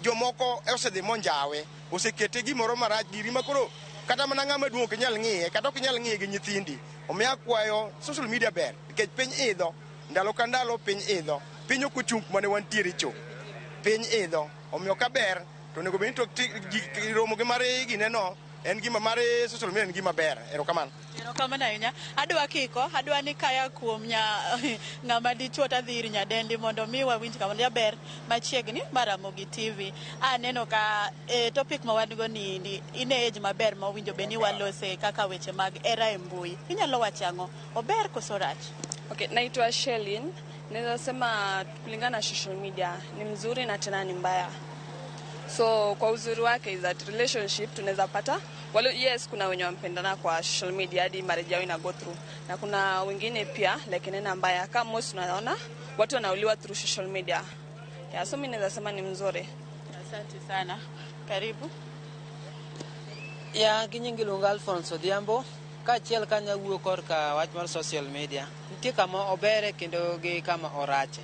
jomoko osedhi monjawe, osekete gimoro marach giri ma koro kata mana ng'ama duong' ok inyal ng'iye, kata ok inyal ng'iye gi nyithindi. Omiyo akwayo social media ber, nikech piny idho, ndalo ka ndalo piny idho. Piny ok ochung' kuma ne wantiere cho. Piny idho. Omiyo ka ber, to onego bed ni to romo gi mar gineno en gima mar social media en gima ber. Erokamano. Erokamano ahinya. Adwa kiko, adwa ni kaya kuom nya ng'ama dichuo tadhi ir nyadendi mondo mi wawinj kamano jaber machiegni mar Ramogi TV. Aneno ka topic ma wan go ni in e age maber ma owinjo bed ni walose kaka weche mag hera e mbui. Inyalo wacho ang'o? Ober koso rach? Okay, naitwa Shelin. Naweza sema kulingana na social media ni mzuri na tena ni mbaya. So kwa uzuri wake is that relationship tunaweza pata wale, yes, kuna wenye wampendana kwa social media hadi marriage yao ina go through, na kuna wengine pia like nena mbaya kama most tunaona watu wanauliwa through social media. Yeah, so mimi naweza sema ni mzuri. Asante sana. Karibu. Ya gi nying iluonga Alphonse Odhiambo kaachiel kanya wuo korka wach mar social media. Nitie kama obere kendo gi kama orache.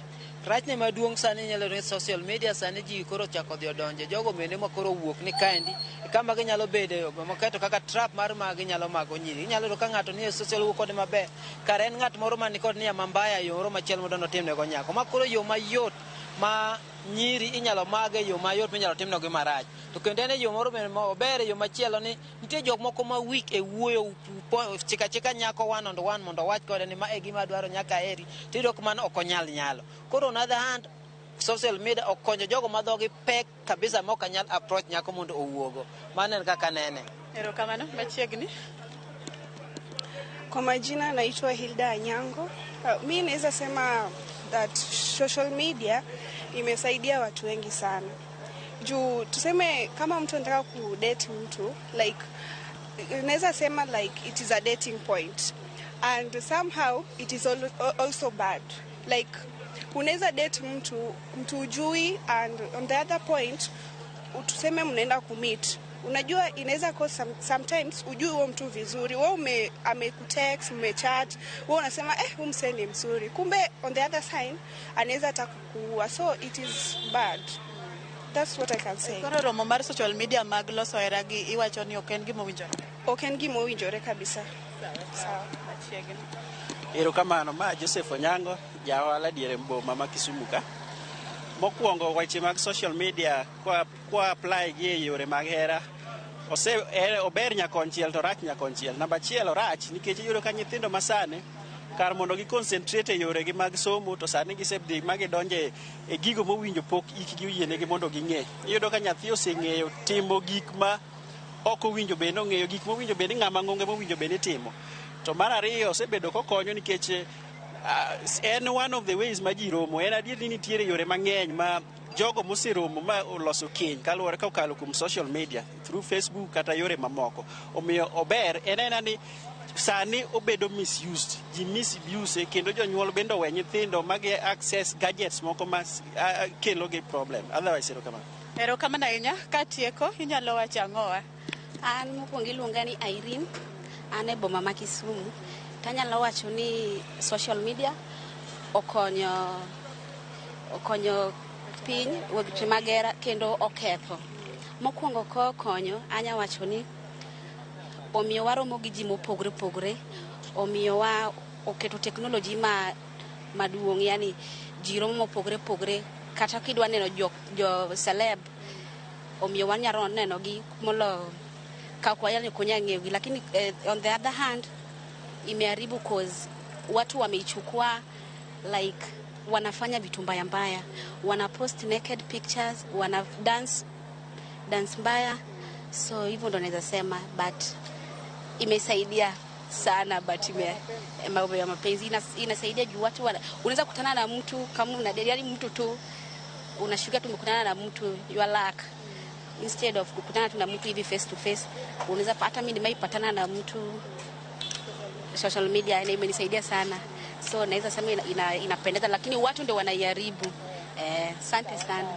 Rachne maduong' sani inyalo yudo ni social media sani ji koro ochako dhi odonje. Jogo bende ma koro owuok ni kaendi e kama ginyalo bede moketo kaka trap mar ma ginyalo mako nyiri. Inyalo yudo ka ng'ato nie social wuo kode maber, kare en ng'at moro man kod nia mambaya yo moro machielo modwa notimnego nyako. Ma koro yo mayot ma nyiri inyalo mage yo mayot minyalo timnego marach. To kendo en e yo moro bende ma ober e yo machielo ni nitie jok moko ma weak e wuoyo chika chika nyako one on one mondo owach kode ni ma e gima adwaro nyaka aheri. Tiyudo ka mano ok onyal nyalo. Koro on other hand, social media okonyo jogo ma dhogi pek kabisa ma ok nyal approach nyako mondo owuogo. Mano en kaka anene. Erokamano machiegni. Kwa majina naitwa Hilda Anyango. Mi naweza sema that social media imesaidia watu wengi sana. Juu tuseme kama mtu anataka kudate mtu, like naweza sema like it is a dating point and somehow it is also bad. Like unaweza date mtu ujui, and on the other point tuseme mnaenda kumeet, unajua inaweza cause sometimes ujui huo mtu vizuri. Wewe amekutext, mmechat, wewe unasema huyu msee ni mzuri, kumbe on the other side anaweza hata kukuua. So it is bad. That's what I can say. Koro romo mar social media mag loso hera gi iwacho ni ok en gima owinjore. Ok en gima owinjore kabisa. Sawa. Machiegni. Erokamano, ma Joseph Onyango, ja ohala diere boma ma Kisumu ka. Mokwongo weche mag social media kwa apply gi e yore mag hera ose ober nyakonchiel to rach nyakonchiel. Namba achiel, orach nikech iyudo ka nyithindo masani kar mondo gi concentrate e yoregi mag somo to sani gisedhi ma gidonje e gigo mowinjo pok ikgi oyienegi mondo ging'e. Iyudo ka nyathi oseng'eyo timo gik ma ok owinjo bed ni ong'eyo, gik mowinjo bed ni ng'ama ng'onge mowinjo bed ni timo. To mar ariyo, osebedo kokonyo nikech en one of the ways ma ji romo. En adier ni nitiere yore mang'eny ma jogo moseromo ma oloso keny kaluwore kokalo kuom social media through Facebook kata yore mamoko. Omiyo ober en ena ni sani obedo misused, ji misuse kendo jonyuol bende owe nyithindo magi access gadgets moko ma kelo gi problem. Otherwise, erokamano. Erokamano ahinya. Katieko, inyalo wacho ang'owa? An mokwongo iluonga ni Irene, an e boma ma Kisumu. Tanyalo wacho ni social media okonyo piny weche mag hera kendo oketho. Mokwongo kokonyo, anya wacho ni omiyo waromo gi ji mopogore opogore, omiyo wa oketo technology ma maduong', yani ji romo mopogore opogore, kata kidwa neno jo celeb, omiyo wanyalo neno gi molo ka ok wanyal kunya ng'eyogi. Lakini on the other hand imeharibu cause watu wameichukua like wanafanya vitu mbaya mbaya, wana post naked pictures, wana dance dance mbaya. So hivyo ndo naweza sema, but imesaidia sana, but mambo ya mapenzi inasaidia juu watu unaweza kutana na mtu kama una, yani mtu tu unashuka tu umekutana na mtu, your luck, instead of kukutana tu na mtu hivi face to face. Unaweza hata mimi nimeipatana na mtu social media na imenisaidia sana, so naweza sema inapendeza, lakini watu ndio wanaiharibu. Asante sana.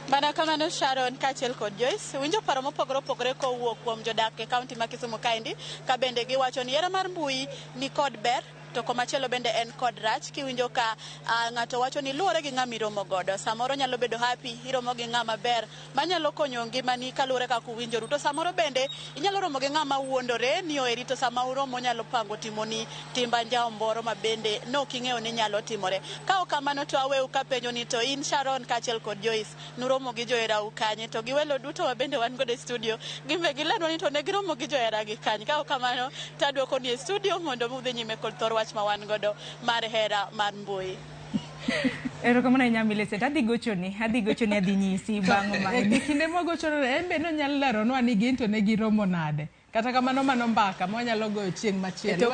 Mana kamano Sharon kaachiel kod Joyce, winjo paro mopogore opogore kowuok kuom jodak e kaunti ma Kisumu kaendi, ka bende giwacho ni hera mar mbui ni kod ber to komachielo bende en kod rach. Kiwinjo ka ng'ato wacho ni luwore gi ng'ama iromo godo, samoro nyalo bedo happy iromo gi ng'ama ber manyalo konyo ngimani kaluwore kaka uwinjoru, to samoro bende inyalo romo gi ng'ama wuondore ni oheri, to sama uromo nyalo pango timoni timb anjawo moro ma bende nok ing'eyo ni nyalo timore. Ka ok kamano to aweu kapenjo ni to in Sharon kaachiel kod Joyce nuromo gi joherau kanye, to gi welo duto ma bende wan godo e studio gimbe gilenwa ni to ne giromo gi joheragi kanye. Ka ok kamano to aduoko ni e studio mondo udhi nyime kod thor wach ma wan godo mar hera mar mbui. Erokamano ahinya Millicent, adhi gochoni, adhi nyisi bang' ma. Kinde mwagochono en be nonyalo leronwa ni gin to ne giromo nade. Kata kamano mano mbaka mwanyalo goyo chieng' machielo.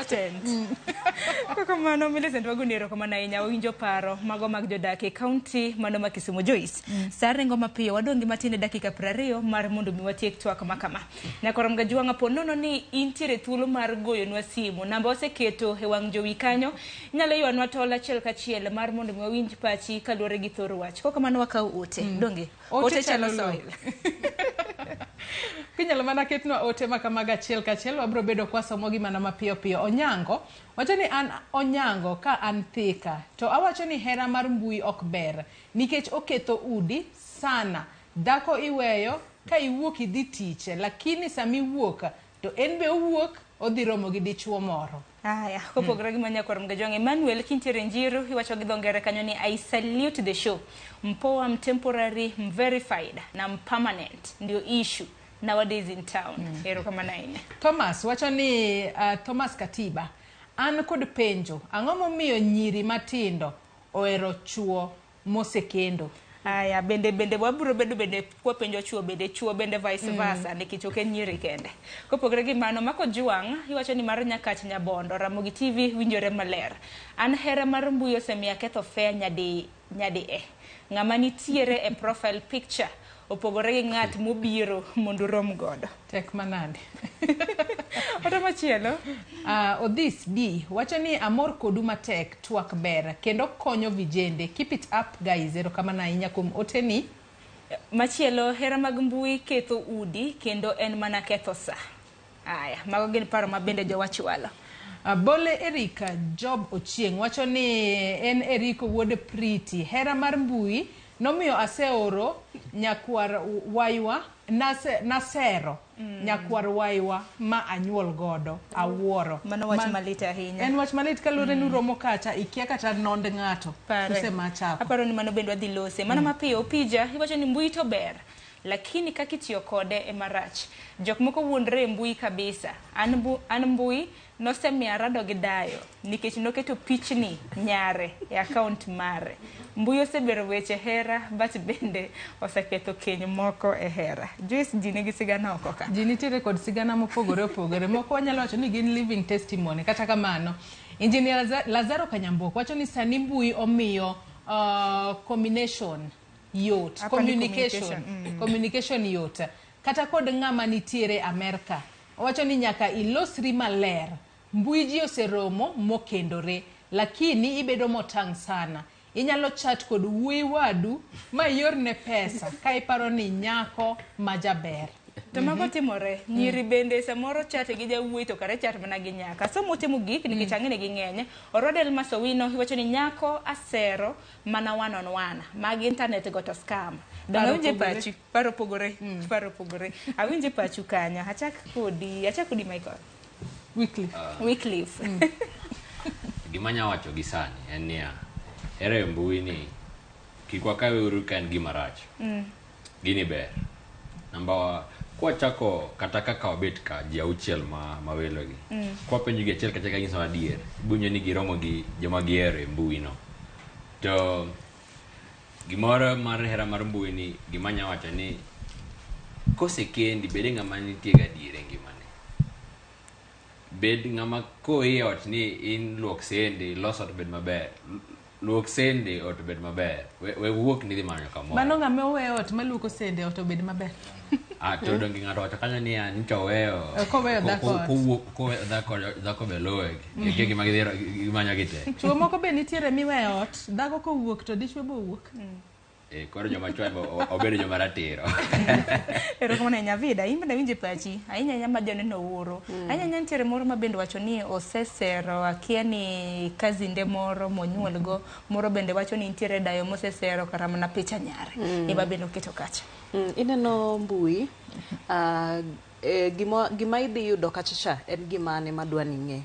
Kamano Millicent, wagoni erokamano ahinya, wawinjo paro mago mag jodak e kaunti mano ma Kisumu. Joyce, sa ringo mapiyo, wadong' gi matin e dakika 20 mar mondo mi watiek twak ma kama. Nyakwarom Gajwang' apo nono ni intiere thuolo mar goyonwa simu, namba waseketo e wang' jowi kanyo, inyalo ywanwa tol achiel kachiel mar mondo mi wawinj pachi kaluwore gi thor wach. Kok kamano wakaw ote, donge? Ote chalo soil. Kinyalo mana ketnwa ote ma kamago achiel kachiel, wabro bedo kwasomogi mana mapiyo piyo. Onyango wacho ni an Onyango ka an Thika, to awacho ni hera mar mbui ok ber nikech oketho udi sana. Dhako iweyo ka iwuok idhi tich, lakini sami wuok to en be owuok odhi romo gi dichuo moro. Aya, kopogore gi manyakwarom Gajwang', Emmanuel kintiere Njiru iwacho gi dho ngere kanyo ni I salute the show. Mpoa mtemporary, mverified na mpermanent ndio issue nowadays in town. Erokamano ahinya. Thomas wacho ni Thomas Katiba, an kod penjo, ang'o momiyo nyiri matindo ohero chuo mosekendo? Aya, bende wabiro bedo bende kwapenjo chuo bende vice versa, nikech ok en nyiri kende. Kopogore gi mano, Mako Juang' iwacho ni mar Nyakach Nyabondo, Ramogi TV winjore maler. An hera mar mbui osemiyo aketho fare nyadi e. Ng'ama nitiere e profile picture opogore gi ng'at mobiro mondo urom godo. Tek manade. Oto machielo. Odhis B wacho ni amor kodu matek, twak ber kendo konyo vijende. Keep it up guys. Erokamano ahinya kuom oteni. Machielo, hera mag mbui ketho udi kendo en mana ketho sa. Aya, mago gin paro ma bende jowachwalo. Bole Erika Job Ochieng' wacho ni en Eriko wuod Priti. Hera mar mbui nomiyo aseoro nyakwar waywa nasero nyakwar waywa ma anyuol godo, awuoro. Mano wach malit ahinya. En wach malit kaluwore ni uromo kacha ikia kata nond ng'ato. Usemachako. Aparo ni mano bende wadhi lose. Mano mapiyo, Opija iwacho ni mbui to ber, lakini kaka itiyo kode ema rach. Jok moko wuondre e mbui kabisa. An mbui nosemiyo arado gi dayo nikech noketo pichni nyare e account mare. Mbui osebero weche hera, but bende oseketho keny moko e hera. Joyce, ji nigi sigana oko ka. Ji nitiere kod sigana mopogore opogore. Moko wanyalo wacho ni gin living testimony. Kata kamano, Engineer Lazaro Kanyambuok wacho ni sani mbui omiyo combination yot, communication, communication yot. Kata kod ng'ama nitiere Amerka. Owacho ni nyaka ilosri maler. Mbui ji oseromo mokendore, lakini ibedo motang' sana. Inyalo chat kod wuoyi wadu ma iorne pesa ka iparo ni nyako ma jaber. To mago timore, nyiri bende samoro chat gi jawuoyi to kare chat mana gi nyaka. Somo timo gik nikech ang'e ni ging'eny. Orodel Masowino iwacho ni nyako asero mana one on one. Mag internet go to scam. Donge awinje pachu, paro pogore, paro pogore. Awinje pachu kanyo. Achak kodi Michael. Wycliffe. Wycliffe. Gima anya wacho gi sani en niya, Hera e mbui ni kik wakawe uru ka en gima rach. Gini ber. Namba kwachako kata kaka wabet ka ji auchiel ma mawelogi. Kwapenjo gi achiel kachiel kanyiso adier, ibiro ni giromo gi joma gihero e mbui no. To gimoro mar hera mar mbui ni gima anya wacho ni kosekendi bed ng'ama nitie gadier e ngimane. Bed ng'ama koi ot ni in luok sende, los ot bed maber. Luok sende ot bed maber. We wuok ni dhi manyo kamoro. Mano ng'ama oweyo ot maluoko sende ot obed maber. Ah, to donge ng'ato wacho kanyo niya ni to oweyo. Koweyo dhako ot. Kowuok koweyo dhako dhako be luwe. Gi gima gidhi gimanyo gi te. Chuo moko be nitiere miweyo ot, dhako kowuok to dichwo be owuok. Koro joma chwo ema obedo joma ratiro. Erokamano ahinya Vida, in bende awinjo e pachi, ahinya ahinya ma joneno wuoro. Ahinya ahinya nitiere moro ma bende wacho ni osesero, akia ni kazinde moro monyuolgo, moro bende wacho ni nitiere dayo mosesero kata mana picha nyare. Ema bende oketo kacha. Ineno mbui, gima idhi yudo kacha cha en gima an ema adwa ni ing'e.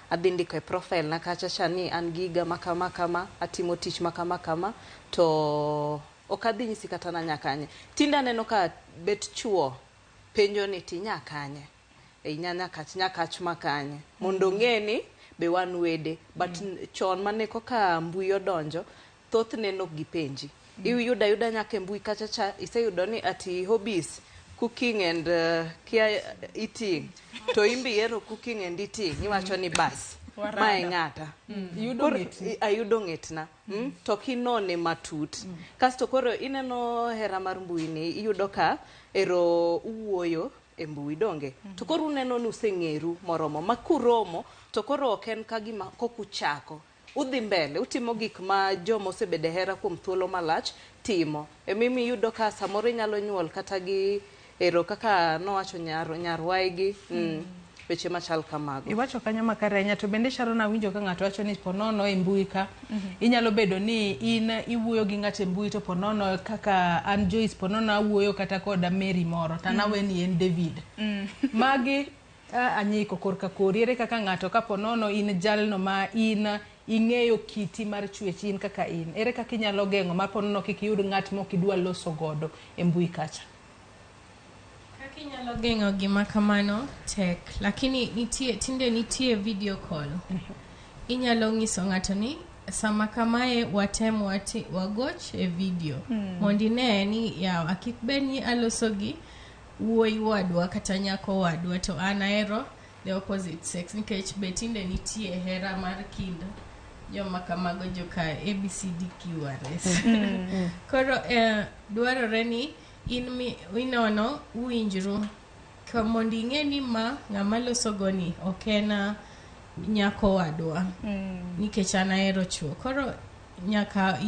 Adhi ndiko e profile na kacha cha ni an gi higa ma kama kama, atimo tich ma kama kama, to ok adhi nyisi kata nanya kanye. Tinde aneno ka bet chuo penjo ni tinya kanye. Inya nyakach nyakach ma kanye. Mondo ong'e ni be wan wede. But chon mane koka mbui odonjo, thothne nok gipenji. Iyudo ayuda nyaka e mbui kacha cha, iseyudo ni ati hobbies, cooking and kia eating. To in be ihero cooking and eating, iwacho ni bas. Warada. Mae ng'ata. Iyudo ng'etni. Ayudo ng'etna. To kinone matut. Kasto koro ineno hera mar mbui ni, iyudo ka ero uwuoyo e mbui donge. To koro uneno ni useng'eru moromo. Ma kuromo, to koro ok en ka gima kokuchako. Udhi mbele, utimo gik ma joma osebedo e hera kuom thuolo malach timo. Emimi iyudo ka samoro inyalo nyuol kata gi ero kaka nowacho nyar waigi. Weche machal kamago. Iwacho kanyo makare ahinya, to bende Sharon awinjo ka ng'ato wacho ni ponono e mbui ka, inyalo bedo ni in iwuoyo gi ng'ato e mbui to ponono kaka an Joyce, ponono awuoyo kata kod Mary moro, to an awe ni en David. Magi anyiko korka kori, ere kaka ng'ato ka ponono in jalno ma in ing'eyo kiti mar chwech in kaka in, ere kaka inyalo geng'o ma ponono kik iyud ng'at mok idwa loso godo e mbui kacha? Kaka inyalo geng'o gima kamano tek, lakini nitie tinde nitie video call. Inyalo ng'iso ng'ato ni sama kamae watem wagoch e video mondo ine ni yawa kik bed ni aloso gi wuoyi wadwa kata nyako wadwa to an ahero the opposite sex, nikech be tinde nitie hera mar kind joma kamago joka ABCDQRS. Koro dwarore ni in mi inono uwinjru ka mondo ing'e ni ma ng'ama loso go ni ok en nyako wadwa nikech an ahero chuo. Koro nyaka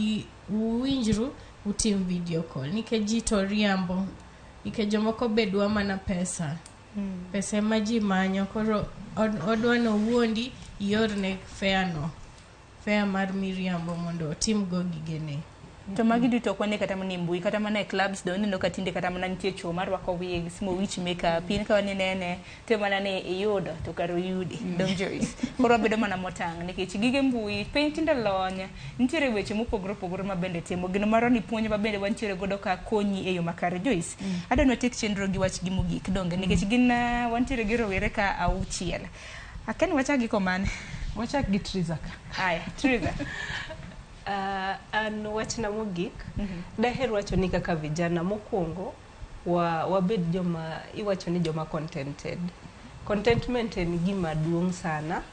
uwinjru utim video call nikech ji to riambo, nikech jomoko be dwa mana pesa. Pesa ema ji manyo, koro odwa nowuondi iorne fare no, fare mar miriambo mondo otim go gigene. To magi duto ok wane kata mana e mbui, kata mana e clubs do ineno ka tinde kata mana nitie chuo marwako wigs, mowich makeup, in ka ninene to mana ni iyudo to kar oyudi. Dong Joyce. Koro wabedo mana motang' nikech gige mbui, piny tinde lony, nitiere weche mopogore opogore ma bende timo. Gino moro ni puonj ma bende wantiere godo ka konyi e yo makare. Joyce, adwa ni watiek chenro gi wach gi mogik donge nikech gin wantiere gi rowere ka auchiel. Akia ni wachak gi komane. Wachak gi Triza ka. Aya, Triza. An wachna mogik, daher wacho ni kaka vijana mokwongo wabed joma iwacho ni joma contented. Contentment en gima duong' sana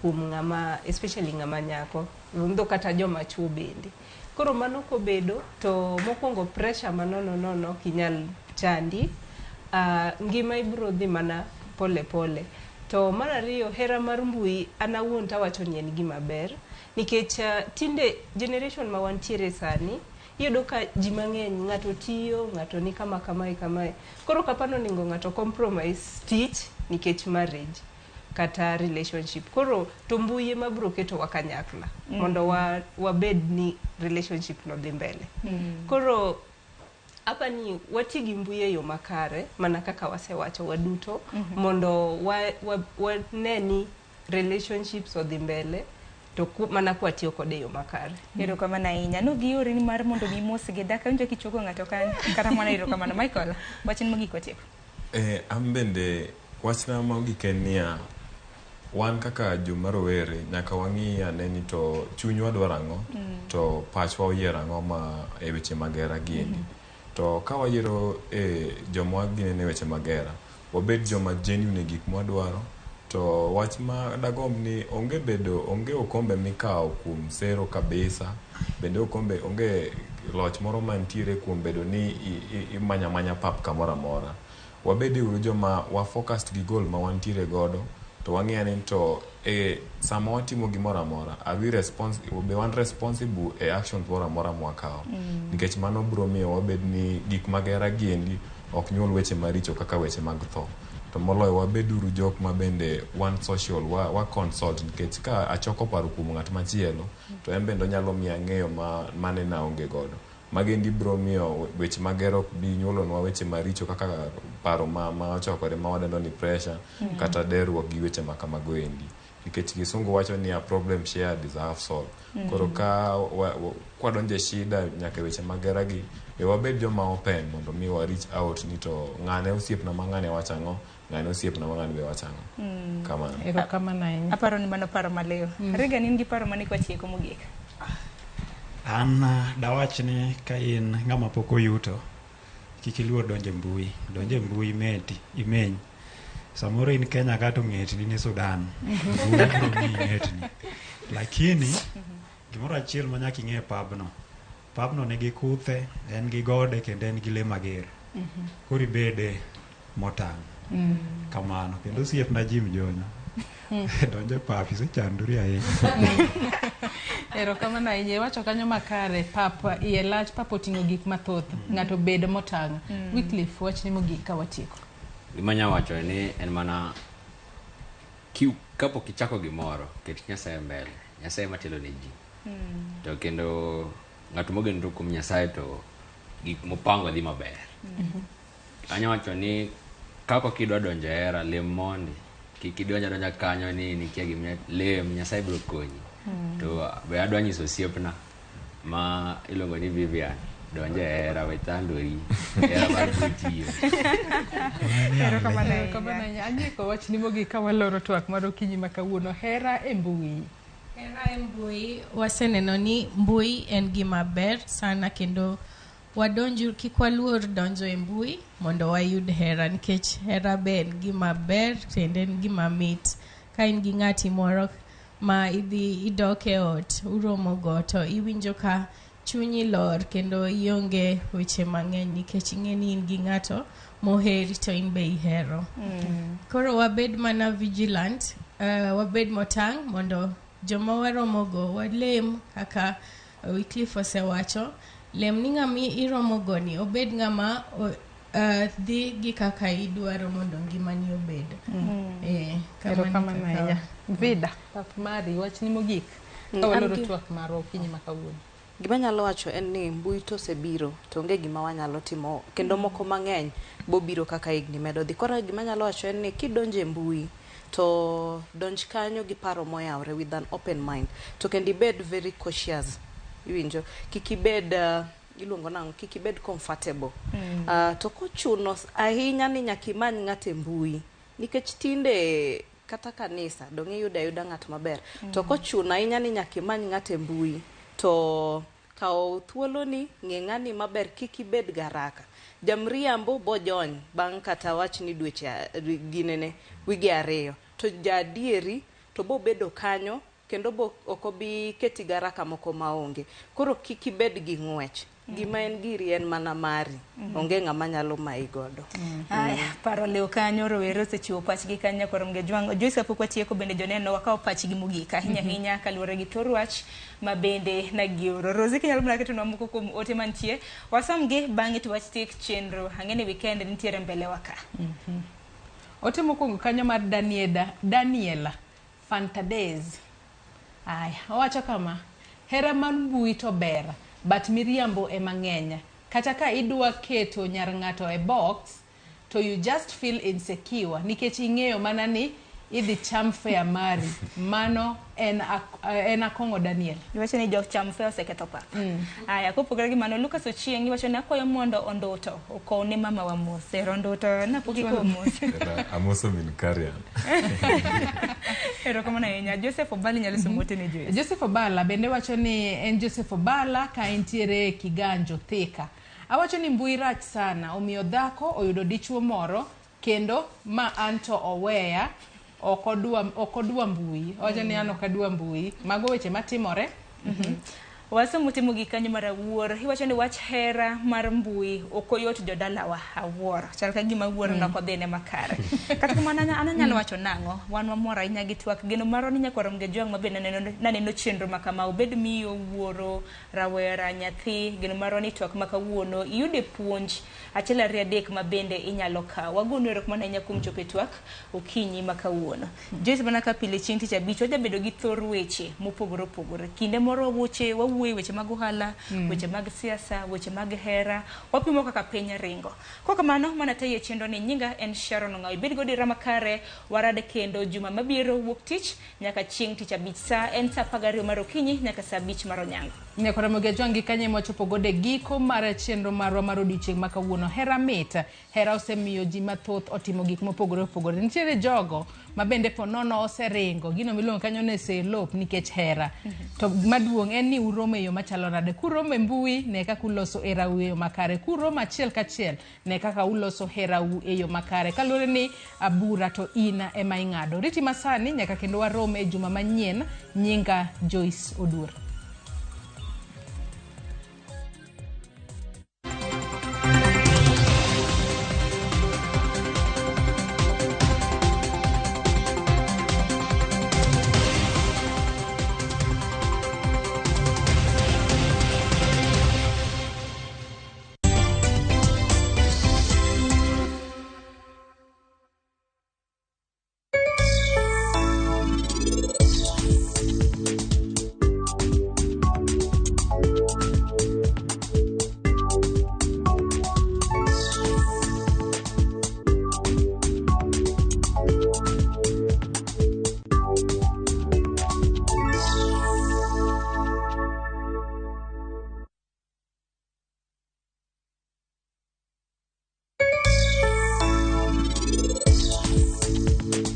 kuom ng'ama, especially ng'ama nyako, though kata joma chuo bende. Koro mano kobedo to mokwongo pressure manono nono ok inyal chandi, ngima ibiro dhi mana pole pole. To mar ariyo, hera mar mbui an awuon tawacho ni en gima ber nikech tinde generation ma wantiere sani iyudo ka ji mang'eny ng'ato tiyo, ng'ato ni kama kamae kamae. Koro kapano onego ng'ato compromise tich nikech marriage kata relationship. Koro to mbui ema biro ketowa kanyakla mondo wabed ni relationship no dhi mbele. Koro hapa ni wati gi mbui e yo makare mana kaka wasewacho waduto mondo wane ni relationships odhi mbele. To mana kwatiyo kode e yo makare. Erokamano ahinya. Nogiori ni mar mondo mi imosgi. Dak awinjo kichuogo ng'ato kanyo. Kata mana erokamano. Michael, wachni mogik watieko. An bende wachna mogik en niya, wan kaka joma rowere nyaka wang'i ane ni to chunywa dwaro ang'o to pachwa oyiero ang'o ma e weche mag hera giendi. To ka wayiero e joma ginene weche mag hera, wabed joma genuine e gik mwadwaro. To wach ma dagomb ni onge bedo onge okombe mikawo kuom sero kabisa, bende okombe onge loch moro mantiere kuom bedo ni imanya manya pap kamoro amora. Wabed uru joma wa focused gi goal ma wantiere godo to wang'eyo ni to e sama watimo gimoro amora, are we be wan responsible e actions moro amora mwakawo. Nikech mano biro miyo wabed ni gik mag hera giendi ok nyuol weche maricho kaka weche mag tho. To moloyo wabed uru jok ma bende wan social, wa consult nikech ka achoko paro kuom ng'at machielo to en bende onyalo miya ng'eyo ma mane naonge godo. Magendi biro miyo weche mag hera ok bi nyuolonwa weche maricho kaka paro ma ochokore ma wadendo ni pressure kata derruok gi weche ma kamago endi. Nikech kisungu wacho ni a problem shared is a half solved. Koro ka kwadonjo e shida nyaka e weche mag hera gi, be wabed joma open mondo mi wa reach out ni to ng'ane osiepna ma ng'ane wacho ang'o, ng'ane osiepna ma ng'ane be wacho ang'o. Kamano. Erokamano ahinya. Aparo ni mano paro maliw. Regan, in gi paro mane kwatieko mogik? An dawach ni ka in ng'ama pok oyuto, kik iluor donjo e mbui. Donj e mbui imeti, imeny. Samoro in Kenya ka to ng'etni ni Sudan. Mbui biro miyi ng'etni. Lakini gimoro achiel ma nyaka ing'e e pabno. Pabno nigi kuthe, en gi gode kendo en gi lee mager. Koro ibede motang'. Kamano. Kendo osiepna Jim Jonyo. Donjo e pap, isechandori ahinya. Erokamano ahinya. Iwacho kanyo makare, pap iye lach, pap oting'o gik mathoth. Ng'ato bed motang'. Wycliffe, wachni mogik ka watieko. Gima anya wacho ni en mana kapok ichako gimoro, ket Nyasaye mbele. Nyasaye ema telo ne ji. To kendo ng'at mogenore kuom Nyasaye to gik mopango dhi maber. Anya wacho ni kako kidwa donjo e hera, lem mondi. Kik idonj adonja kanyo ni nikia gima lem, Nyasaye biro konyi. To be adwa nyiso osiepna ma iluongo ni Vivian, donj e hera, we thandori. Hera mar mbui tiyo. Erokamano ahinya. Anyiko wachni mogik ka waloro twak mar okinyi ma kawuono. Hera e mbui. Hera e mbui, waseneno ni mbui en gima ber sana kendo wadonju kik waluor donjo e mbui mondo wayud hera nikech hera be en gima ber kendo en gima mit. Ka in gi ng'ati moro ma idhi idok e ot uromo go to iwinjo ka chunyi lor kendo ionge weche mang'eny nikech ing'e ni in gi ng'ato moheri to in be ihero. Koro wabed mana vigilant, wabed motang' mondo joma waromogo walem kaka Wycliffe osewacho, lem ni ng'ama iromogo ni obed ng'ama dhi gi kaka idwaro mondo ngimani obed. Kamano Erokamano kaka ahinya. Vida, pap mari, wachni mogik ka waloro twak marwa okinyi ma kawuono. Gima anyalo wacho en ni mbui to osebiro to onge gima wanyalo timo kendo moko mang'eny bobiro kaka higni medo dhi. Koro gima anyalo wacho en ni kidonjo e mbui to donj kanyo gi paro moyawre with an open mind to kendo ibed very cautious. Iwinjo? Kik ibed iluongo nang'o? Kik ibed comfortable. To kochuno ahinya ni nyaka imany ng'ato e mbui nikech tinde kata kanisa dong' iyudo ayuda ng'at maber. To kochuno ahinya ni nyaka imany ng'ato e mbui to kaw thuoloni ng'e ng'ani maber kik ibed garaka. Jamriambo bojony bang' kata wach ni dweche ginene wige 2 to jaadieri to bobedo kanyo kendo bo ok obi keti garaka moko maonge. Koro kik ibed gi ng'wech. Gima en giri en mana mari. Onge ng'ama nyalo mayi godo. Aya, paro liw kanyo, rowere osechiwo pachgi kanyo koro Jwang' Joyce kapok watieko bende joneno wakawo pachgi mogik ahinya ahinya kaluwore gi thor wach ma bende nagioro. Rosie kinyalo mana ketonwa moko kuom ote mantie, wasomgi bang'e to watiek chenro. Ang'e ni weekend nitiere mbele wa ka. Ote mokwongo kanyo mar Daniela Fantades. Aya, owacho kama, hera mar mbui to ber, but miriambo ema ng'eny. Kata ka idwa keto nyar ng'ato e box, to you just feel insecure nikech ing'eyo mana ni Idhi cham fare mari. Mano en, en Akong'o Daniel. Iwacho ni jok cham fare oseketho pap. Aya, kopogore gi mano, Lucas Ochieng iwacho ni akwayo mondo Onduto okow ne mama wa mos. Ero Onduto, napok ikowo mos. Amoso min Karian. Erokamano ahinya. Joseph Obala inyalo somo ote ne Joyce. Joseph Obala bende wacho ni en Joseph Obala ka entiere Kiganjo Thika. Awacho ni mbui rach sana, omiyo dhako oyudo dichuo moro kendo ma anto oweya ok odwa ok odwa mbui. Owacho ni an ok adwa mbui. Mago weche matimore. Wasomo timo gi kanyo mar awuor. Iwacho ni wach hera mar mbui ok oyot jodalawa awuor. Chal ka gima wuor mm. ok odhine makare. Kata kamano an anyalo wacho nang'o? Wan wamor ahinya gi twak. Geno marwa ni nyakwar Mgejwang' ma be naneno, naneno chenro ma kama obed miyo, wuoro, rawera, nyathi, geno marwa ni twak ma kawuono iyude puonj achiel ariyo adek ma bende inyalo kawo. Wagonu erokamano ahinya kuom chopo e twak okinyi ma kawuono. Joyce mana ka pile chieng' tich abich wajabedo gi thor weche mopogore opogore. Kinde moro wawuoche wawuoye weche mag ohala, weche mag siasa, weche mag hera, wapimo kaka piny ringo. Kok kamano, mana tayi e chenro ni nyinga en Sharon Ong'awo. Ibed godira makare, warad kendo juma mabiro wuok tich nyaka chieng' tich abich sa en saa 12 mar okinyi nyaka saa 5 mar onyango. Nyakora Ramogi Ajwang' gi kanye mwachopo godo e giko mar chenro marwa mar odiochieng' ma kawuono. Hera mit, hera osemiyo ji mathoth otimo gik mopogore opogore. Nitiere jogo ma bende po nono oseringo gino miluongo kanyo ni oselop nikech hera. To maduong' en ni uromo e yo machalo nade. Kuromo e mbui, ne kaka uloso herau e yo makare. Kuromo achiel kachiel, ne kaka uloso herau e yo makare. Kaluwore ni bura to in ema ing'ado. Riti masani nyaka kendo warom e juma manyien. Nyinga Joyce Oduor.